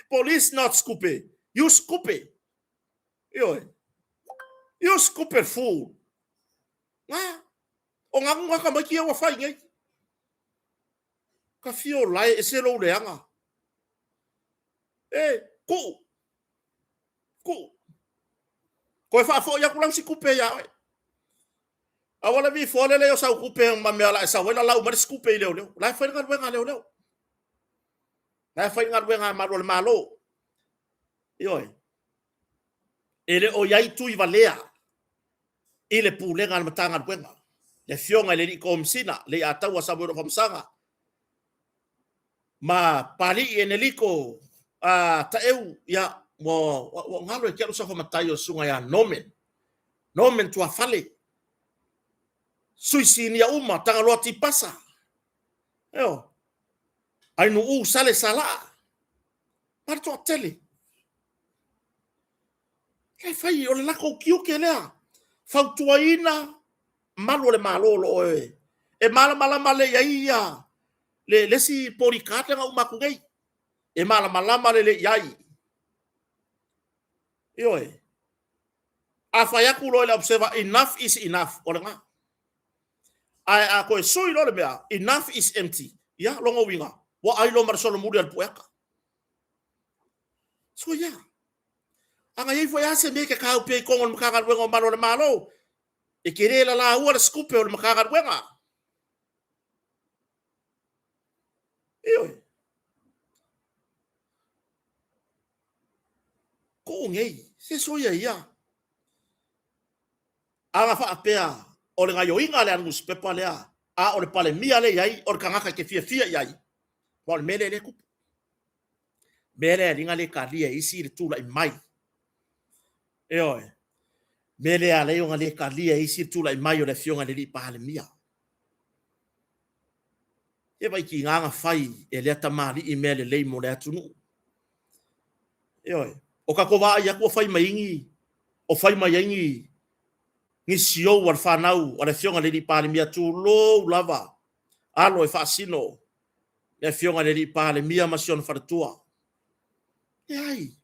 Police not scoopy. You scoopy. Ioe. You scoopy fool. Nga, o ngā ngā tamaiti ia ua whai nei. Ka fio lae e se lou leaga. E, kuu. Kuu. Koe faafoi atu lau si kupe ia oe. Aua le vifoa le lei o sau kupe ma mea la e sau ai la lau mai le si kupe i leoleo. La e fai le galuega a leoleo. La e fai le galuega a malu o le Malo. Ioe. E le o i ai tui valea i le pulega a le Matagaluega. Le afioga i le Alii Komesina, Leiataua Samuelu Afamasaga, ma Papalii Eneliko a Taeu, ia, ua, ua, ua galo e te alu sofa matai o le susuga ia Norman, Norman Tuafale, sui sinia uma, Tagaloa Tipasa, eo, Ainuu Sale Salaa, ma le toatele. E fai, o le latou tiute lea, fautuaina malu o le Malo o lo o e, e malamalama lelei ai ia le, le isi bodyguard lea na uma atu nei. E malamalama lelei i ai. Ioe. A fai atu loa i le observer, enough is enough, o lena. Ae a toe sui loa le mea, enough is empty, ia, lona uiga, ua ai loa ma le solomuli a le pueata. So yeah. A na i ai foi lava se mea e te tāupe i totonu o le Matagaluega o Malu o le Malo, e te le lalaua le sikupe o le Matagaluega. Ioe. Kuu nei, se soia ia. A na faapea o le gaioiga lea a le nusipepa lea, a o le Palemia lea i ai, o le tagata e te fiafia i ai, aua o le mea lea lea e tupu. Mea lea e le talia e isi le tulai mai. Ioe. Mea lea e ala ai ona le talia e isi le tulai mai o le Afioga i le Alii Palemia. E vai tiga na fai e lea tamalii mea lelei mo le atunuu. Ioe. O tatou vaai atu ua fai mai ni, o fai mai ai ni, ni siou a le fanau a le Afioga i le Alii Palemia, tulou lava, alo e faasino le Afioga i le Alii Palemia ma si ona faletua. Leai.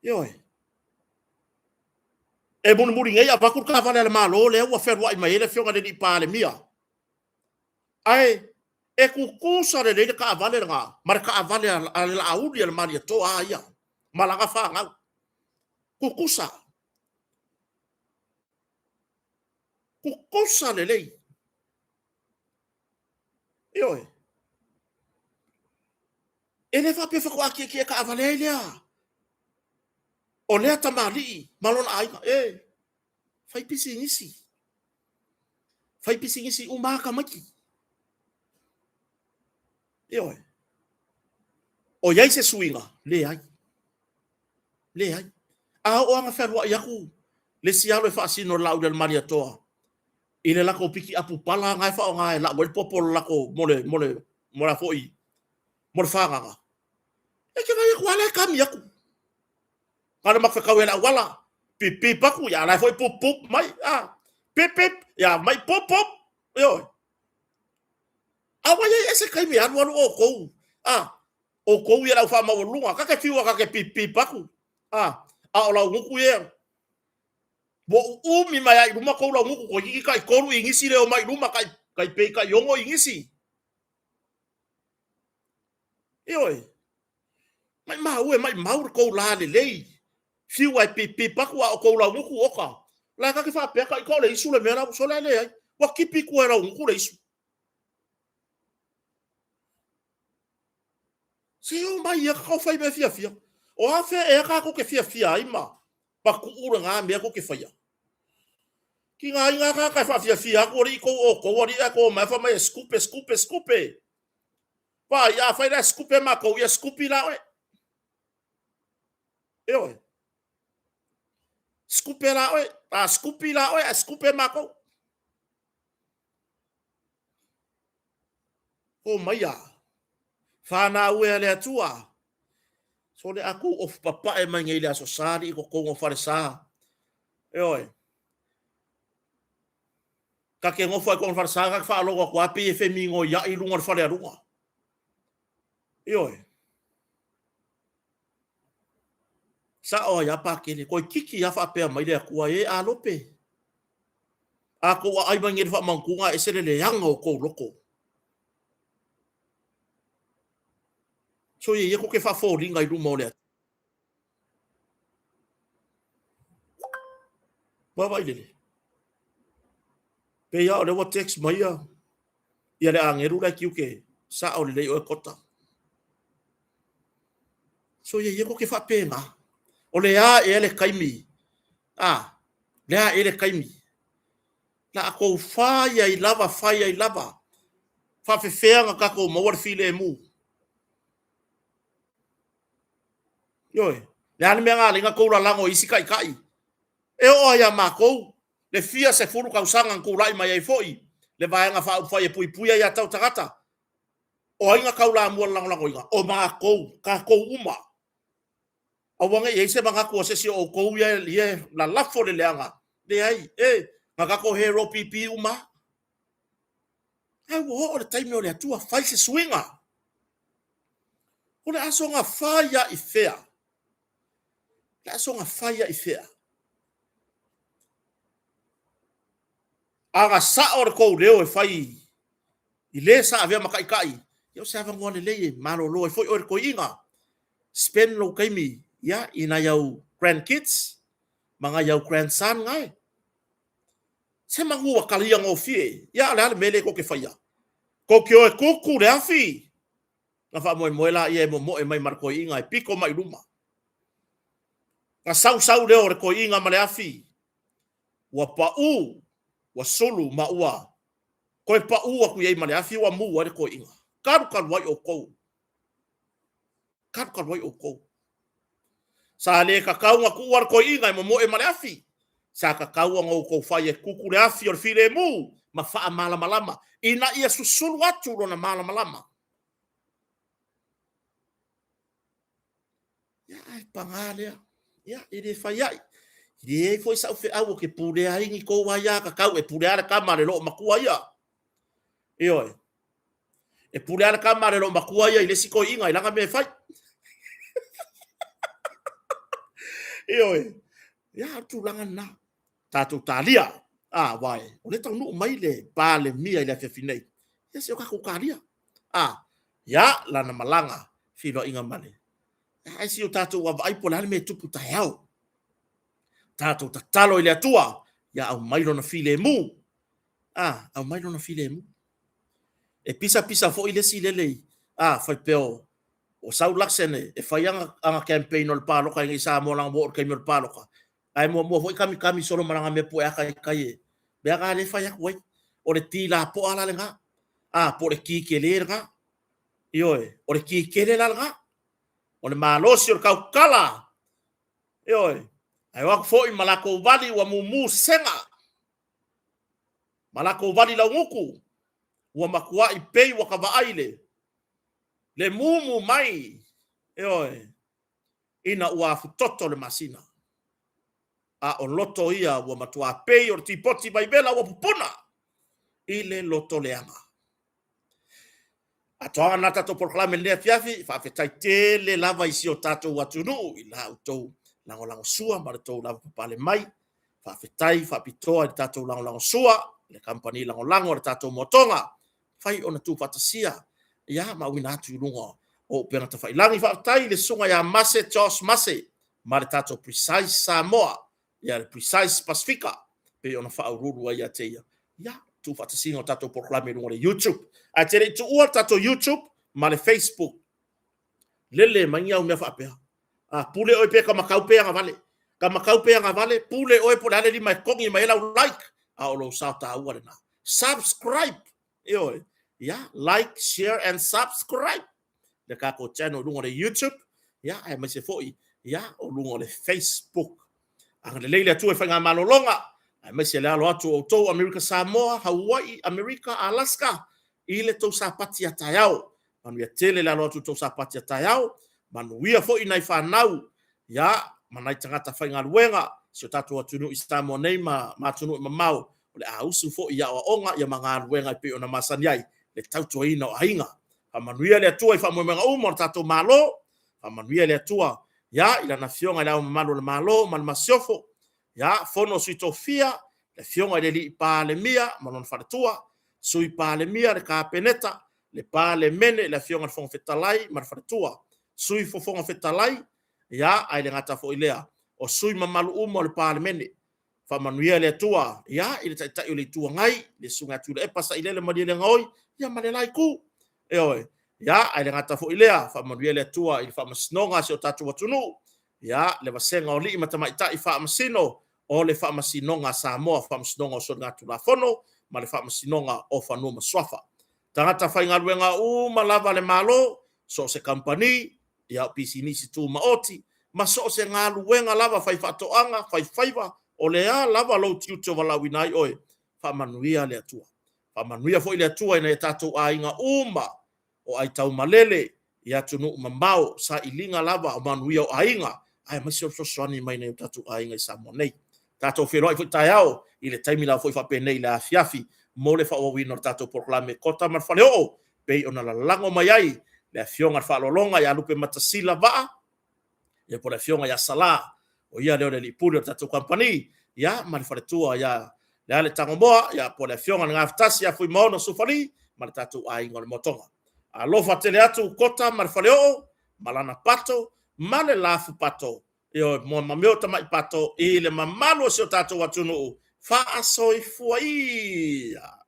Ioe. E mulimuli nei avatu le taavale a le Malo lea ua fealuai mai ai le Afioga i le Alii Palemia. Ae e tutusa lelei le taavale lena ma le taavale a le Laauli a le Malietoa a ia ma lana fanau. Tutusa. Tutusa lelei. Ioe. E le faapea faatoa tietie taavale ai lea. O lea tamalii ma lona aiga, e fai pisinisi. Fai pisinisi uma a tamaiti. Ioe. O i ai se suiga? Leai. Leai. A oo lava na fealuai atu le isi alo e faasino i le Laauli a le Malietoa i le latou pikiapu pala na e faaaoga e lau ai le popo o le latou mo le mo le mo le foi mo le fagaga. E te vaai atu lava la e kami atu. Na o le matou fetau ai i le auala, pip pip atu, ia la e foi pup pup mai, a pip pip, ia mai pup pup, ioe. A ua i ai ea se taimi e alualu outou, a outou ia le au faamaualuluga, ta te fiu lava ta te pip pip atu, a a o lau gutu ia, ua uumi mai lava i luma tou laugutu, toeitiiti tai 3 inisi le omai i luma, tai, tai pei tai 6 inisi. Ioe, maimau e, maimau le tou lalelei, fiu lava e pip pip atu, a o tou laugutu, oka, la ta te faapea, ita o le isu le mea la, sole a leai, ua tipi i tua e laugutu le isu. Se o mai ia ka fai mea fiafia. O a fea ea kākou ke fiafia ai ma ma kuʻu lena mea kou ke faia. Ki ngā inga kā kai whaafiafia aku alii kou o kou alii a kou mai wha mai e skupe, skupe, skupe. Pa i a whai la skupe ma kou ia skupi la oe. E oe. Skupe la oe, a skupi la oe, a skupe ma kou. Ō mai a. Whānau e a le Atua. So le aku ofu papae mai nei le aso sa li ko kongo whare sa. E oe. Ka ke ngofo ai kongo whare sa ka whaalogo aku a pe e whemi ngo ia i lunga le whare alunga. E oe. Sa o ai a pākele. Koe kiki a whaapea mai le Atua e a lope. A kou aʻai mai nei le faamautuga e ese le leaga o kou loko. So ia ia ko ke faafoliga i luma o le Atua. Vaavaai lele. Pei lava o lea ua text mai ia ia le agelu la e kiuke sao lelei oe kota. So ia ia ko ke faapena. O le a ea le taimi. A, le a ea le taimi. La a kou fai ai lava, fai ai lava. Faafefea na tatou maua le filemu. Ioe, le a le mea na ala ai na tou lalago i isi taitai. E oo lava ia matou, le fia sefulu tausaga na tulai mai ai foi le Vaega Faaupufai e puipuia ia tau tagata. O ai na taulamua le lagolagoina? O matou, tatou uma. Aua ne i i ai se manatu o se isi o outou ia e lalafo le leaga. Leai, e, na tatou hero pipi uma lava. Ae ua oo le taimi o le Atua, fai se suiga. O le aso na fai lava i fea? Le aso na fai lava i fea? A na sao le tou leo e fai i le sa avea ma taitai, ia o se avanoa lelei e malolo ai foi oe le toeaina. Spend lou taimi ia i nai au grandkids ma nai au grandson gae. Se manu ua talia gofie, ia a o le a le mea lea tou te faia? Tou te o e tutu le afi? Na faamoemoe laia e momoe mai ma le toeaina e pito mai i luma. Na sausau leo o le toeaina ma le afi, ua pau, ua sulu ma ua toe pau atu i ai ma le afi ua mu ai le toeaina. Kalukalu ai outou. Kalukalu ai outou. Sa le tatau ona tuua le toeaina e momoe ma le afi. Sa tatau ona outou fai e tutu le afi o le filemu ma faamalamalama ina ia susulu atu lona malamalama. Ia, ae paga lea. Ia, e le fai ai. E leai foi sau feau ou te pulea ai ni tou aia tatau e pulea le tama a le loomatua ia. Ioe. E pulea le tama a le loomatua ia i le isi toeaina i lana mea e fai. Ioe. Ia, o le tulaga lena. Tatou talia. A, aua o lea e taunuu mai le Palemia i le afiafi nei. Ia, se o tatou talia. A, ia, lana malaga, feiloaiga ma le Ae se i o tatou vaavaai po o le a le mea e tupu taeao. Tatou tatalo i le Atua, ia aumai lona filemu. A, aumai lona filemu. E pisapisa foi le isi lele i, a, faipea o, o sau Luxon e, e fai ana, ana campaign o le paloka i nei Samoa leaga ua oo i le taimi o le paloka. Ae muamua foi kamikami solo ma lana mea pueataitai e, mea na lea e fai atu ai. O le ti lapoa la lena. A, po o le ki tele lena. Ioe, o le ki tele la lena. O le malosi o le tautala. Ioe, ae o atu foi ma latou vali ua mumu sega. Ma latou vali laugutu, ua matuai pei ua ka vaai le, le mumu mai, ioe, ina ua afutoto le masina. A o loto ia ua matuā pei o le tipoti vaivela ua pupuna i le loto leaga. Atoaga na tatou polokalame i lenei afiafi, faafetai tele lava i si o tatou atunuu i la outou lagolagosua ma le tou lavapapale mai. Faafetai faapitoa i le tatou lagolagosua, le kamupani lagolago a le tatou moatoga, fai ona tuufaatasia ia ma auina atu i luga o upega tafailagi. Faafetai i le susuga ia Mase Josh Mase ma le tatou Precise Samoa, ia le Precise Pasifika, pei ona faauluulu ai ia te ia. Ia, tuufaatasiga o tatou polokalame i luga o le YouTube. Ae te le i tuua le tatou YouTube ma le Facebook. Lele mai ni au mea faapea. A, pule oe pe kamakau pe agavale. Kamakau pe agavale, pule oe po o le a le lima e togi mai ai lau like, a o lou sao taua lena. Subscribe! Ioe. Ia, like, share and subscribe le tatou channel i luga o le YouTube, ia, aemaise foi, ia, o luga o le Facebook. Agalelei le Atua i faigamalologa, aemaise le alo atu o outou Amerika Samoa, Hawaii, Amerika, Alaska, i le tou Sapati a taeao. Manuia tele le alo atu i le tou Sapati a taeao, manuia foi nai fanau, ia, ma nai tagata faigaluega, si o tatou atunuu i Samoa nei ma atunuu e mamao, o le a usu foi i aoaoga ia ma galuega e pei ona masani ai le tautuaina o aiga. Faamanuia le Atua i faamoemoega uma o le tatou Malo, faamanuia le Atua ia i Lana Afioga i Le Ao Mamalu o le Malo ma le Masiofo, ia Fono a Sui Tofia, le Afioga i le Alii Palemia ma lona faletua, Sui Palemia, le Kapeneta, le Palemene, le Afioga i le Fofoga Fetalai ma le faletua, Sui Fofoga Fetalai, ia ae le gata foi i lea, o sui mamalu uma o le Palemene. Faamanuia le Atua ia i le Taitai o le Itu Agai, le Susuga ia Tuilaepa Sailele Malielegaoi, ia ma le la Itu. Ioe. Ia, ae le gata foi i lea, faamanuia le Atua i le faamasinoga a si o tatou atunuu, ia, le vasega o alii ma tamaitai faamasino o le Faamasinoga a Samoa, Faamasinoga o Soligatulafono ma le Faamasinoga o Fanua ma Suafa. Tagata faigaluega uma lava a le Malo, so o se kamupani, ia o pisinisi tumaoti, ma so o se galuega lava faifaatoaga, faifaiva, o le a lava lou tiute o valaauina ai oe, faamanuia le Atua. Faamanuia foi le Atua i nai o tatou aiga uma o aitaumalele i atunuu mamao, sailiga lava o manuia o aiga, aemaise o le fesoasoani mai nai o tatou aiga i Samoa nei. Tatou feiloai foi taeao i le taimi lava foi faapenei i le afiafi mo le faaauauina o le tatou polokalame Kota ma le Faleoo, pei ona lalago mai ai le Afioga i le Faaaloaloga ia Lupematasila Vaa, ia po o le Afioga ia Sala, o ia lea o le alii pule o le tatou kamupani, ia ma le faletua ia Leale Tagomoa, ia po o le Afioga i le Gafatasi ia Fuimaono Sufali ma le tatou aiga o le Motoga. Alofa tele atu Kota ma le Faleoo ma lana pato ma le lafupato, ioe, ma mea o tamai pato i le mamalu o si o tatou atunuu, faasoifua ia!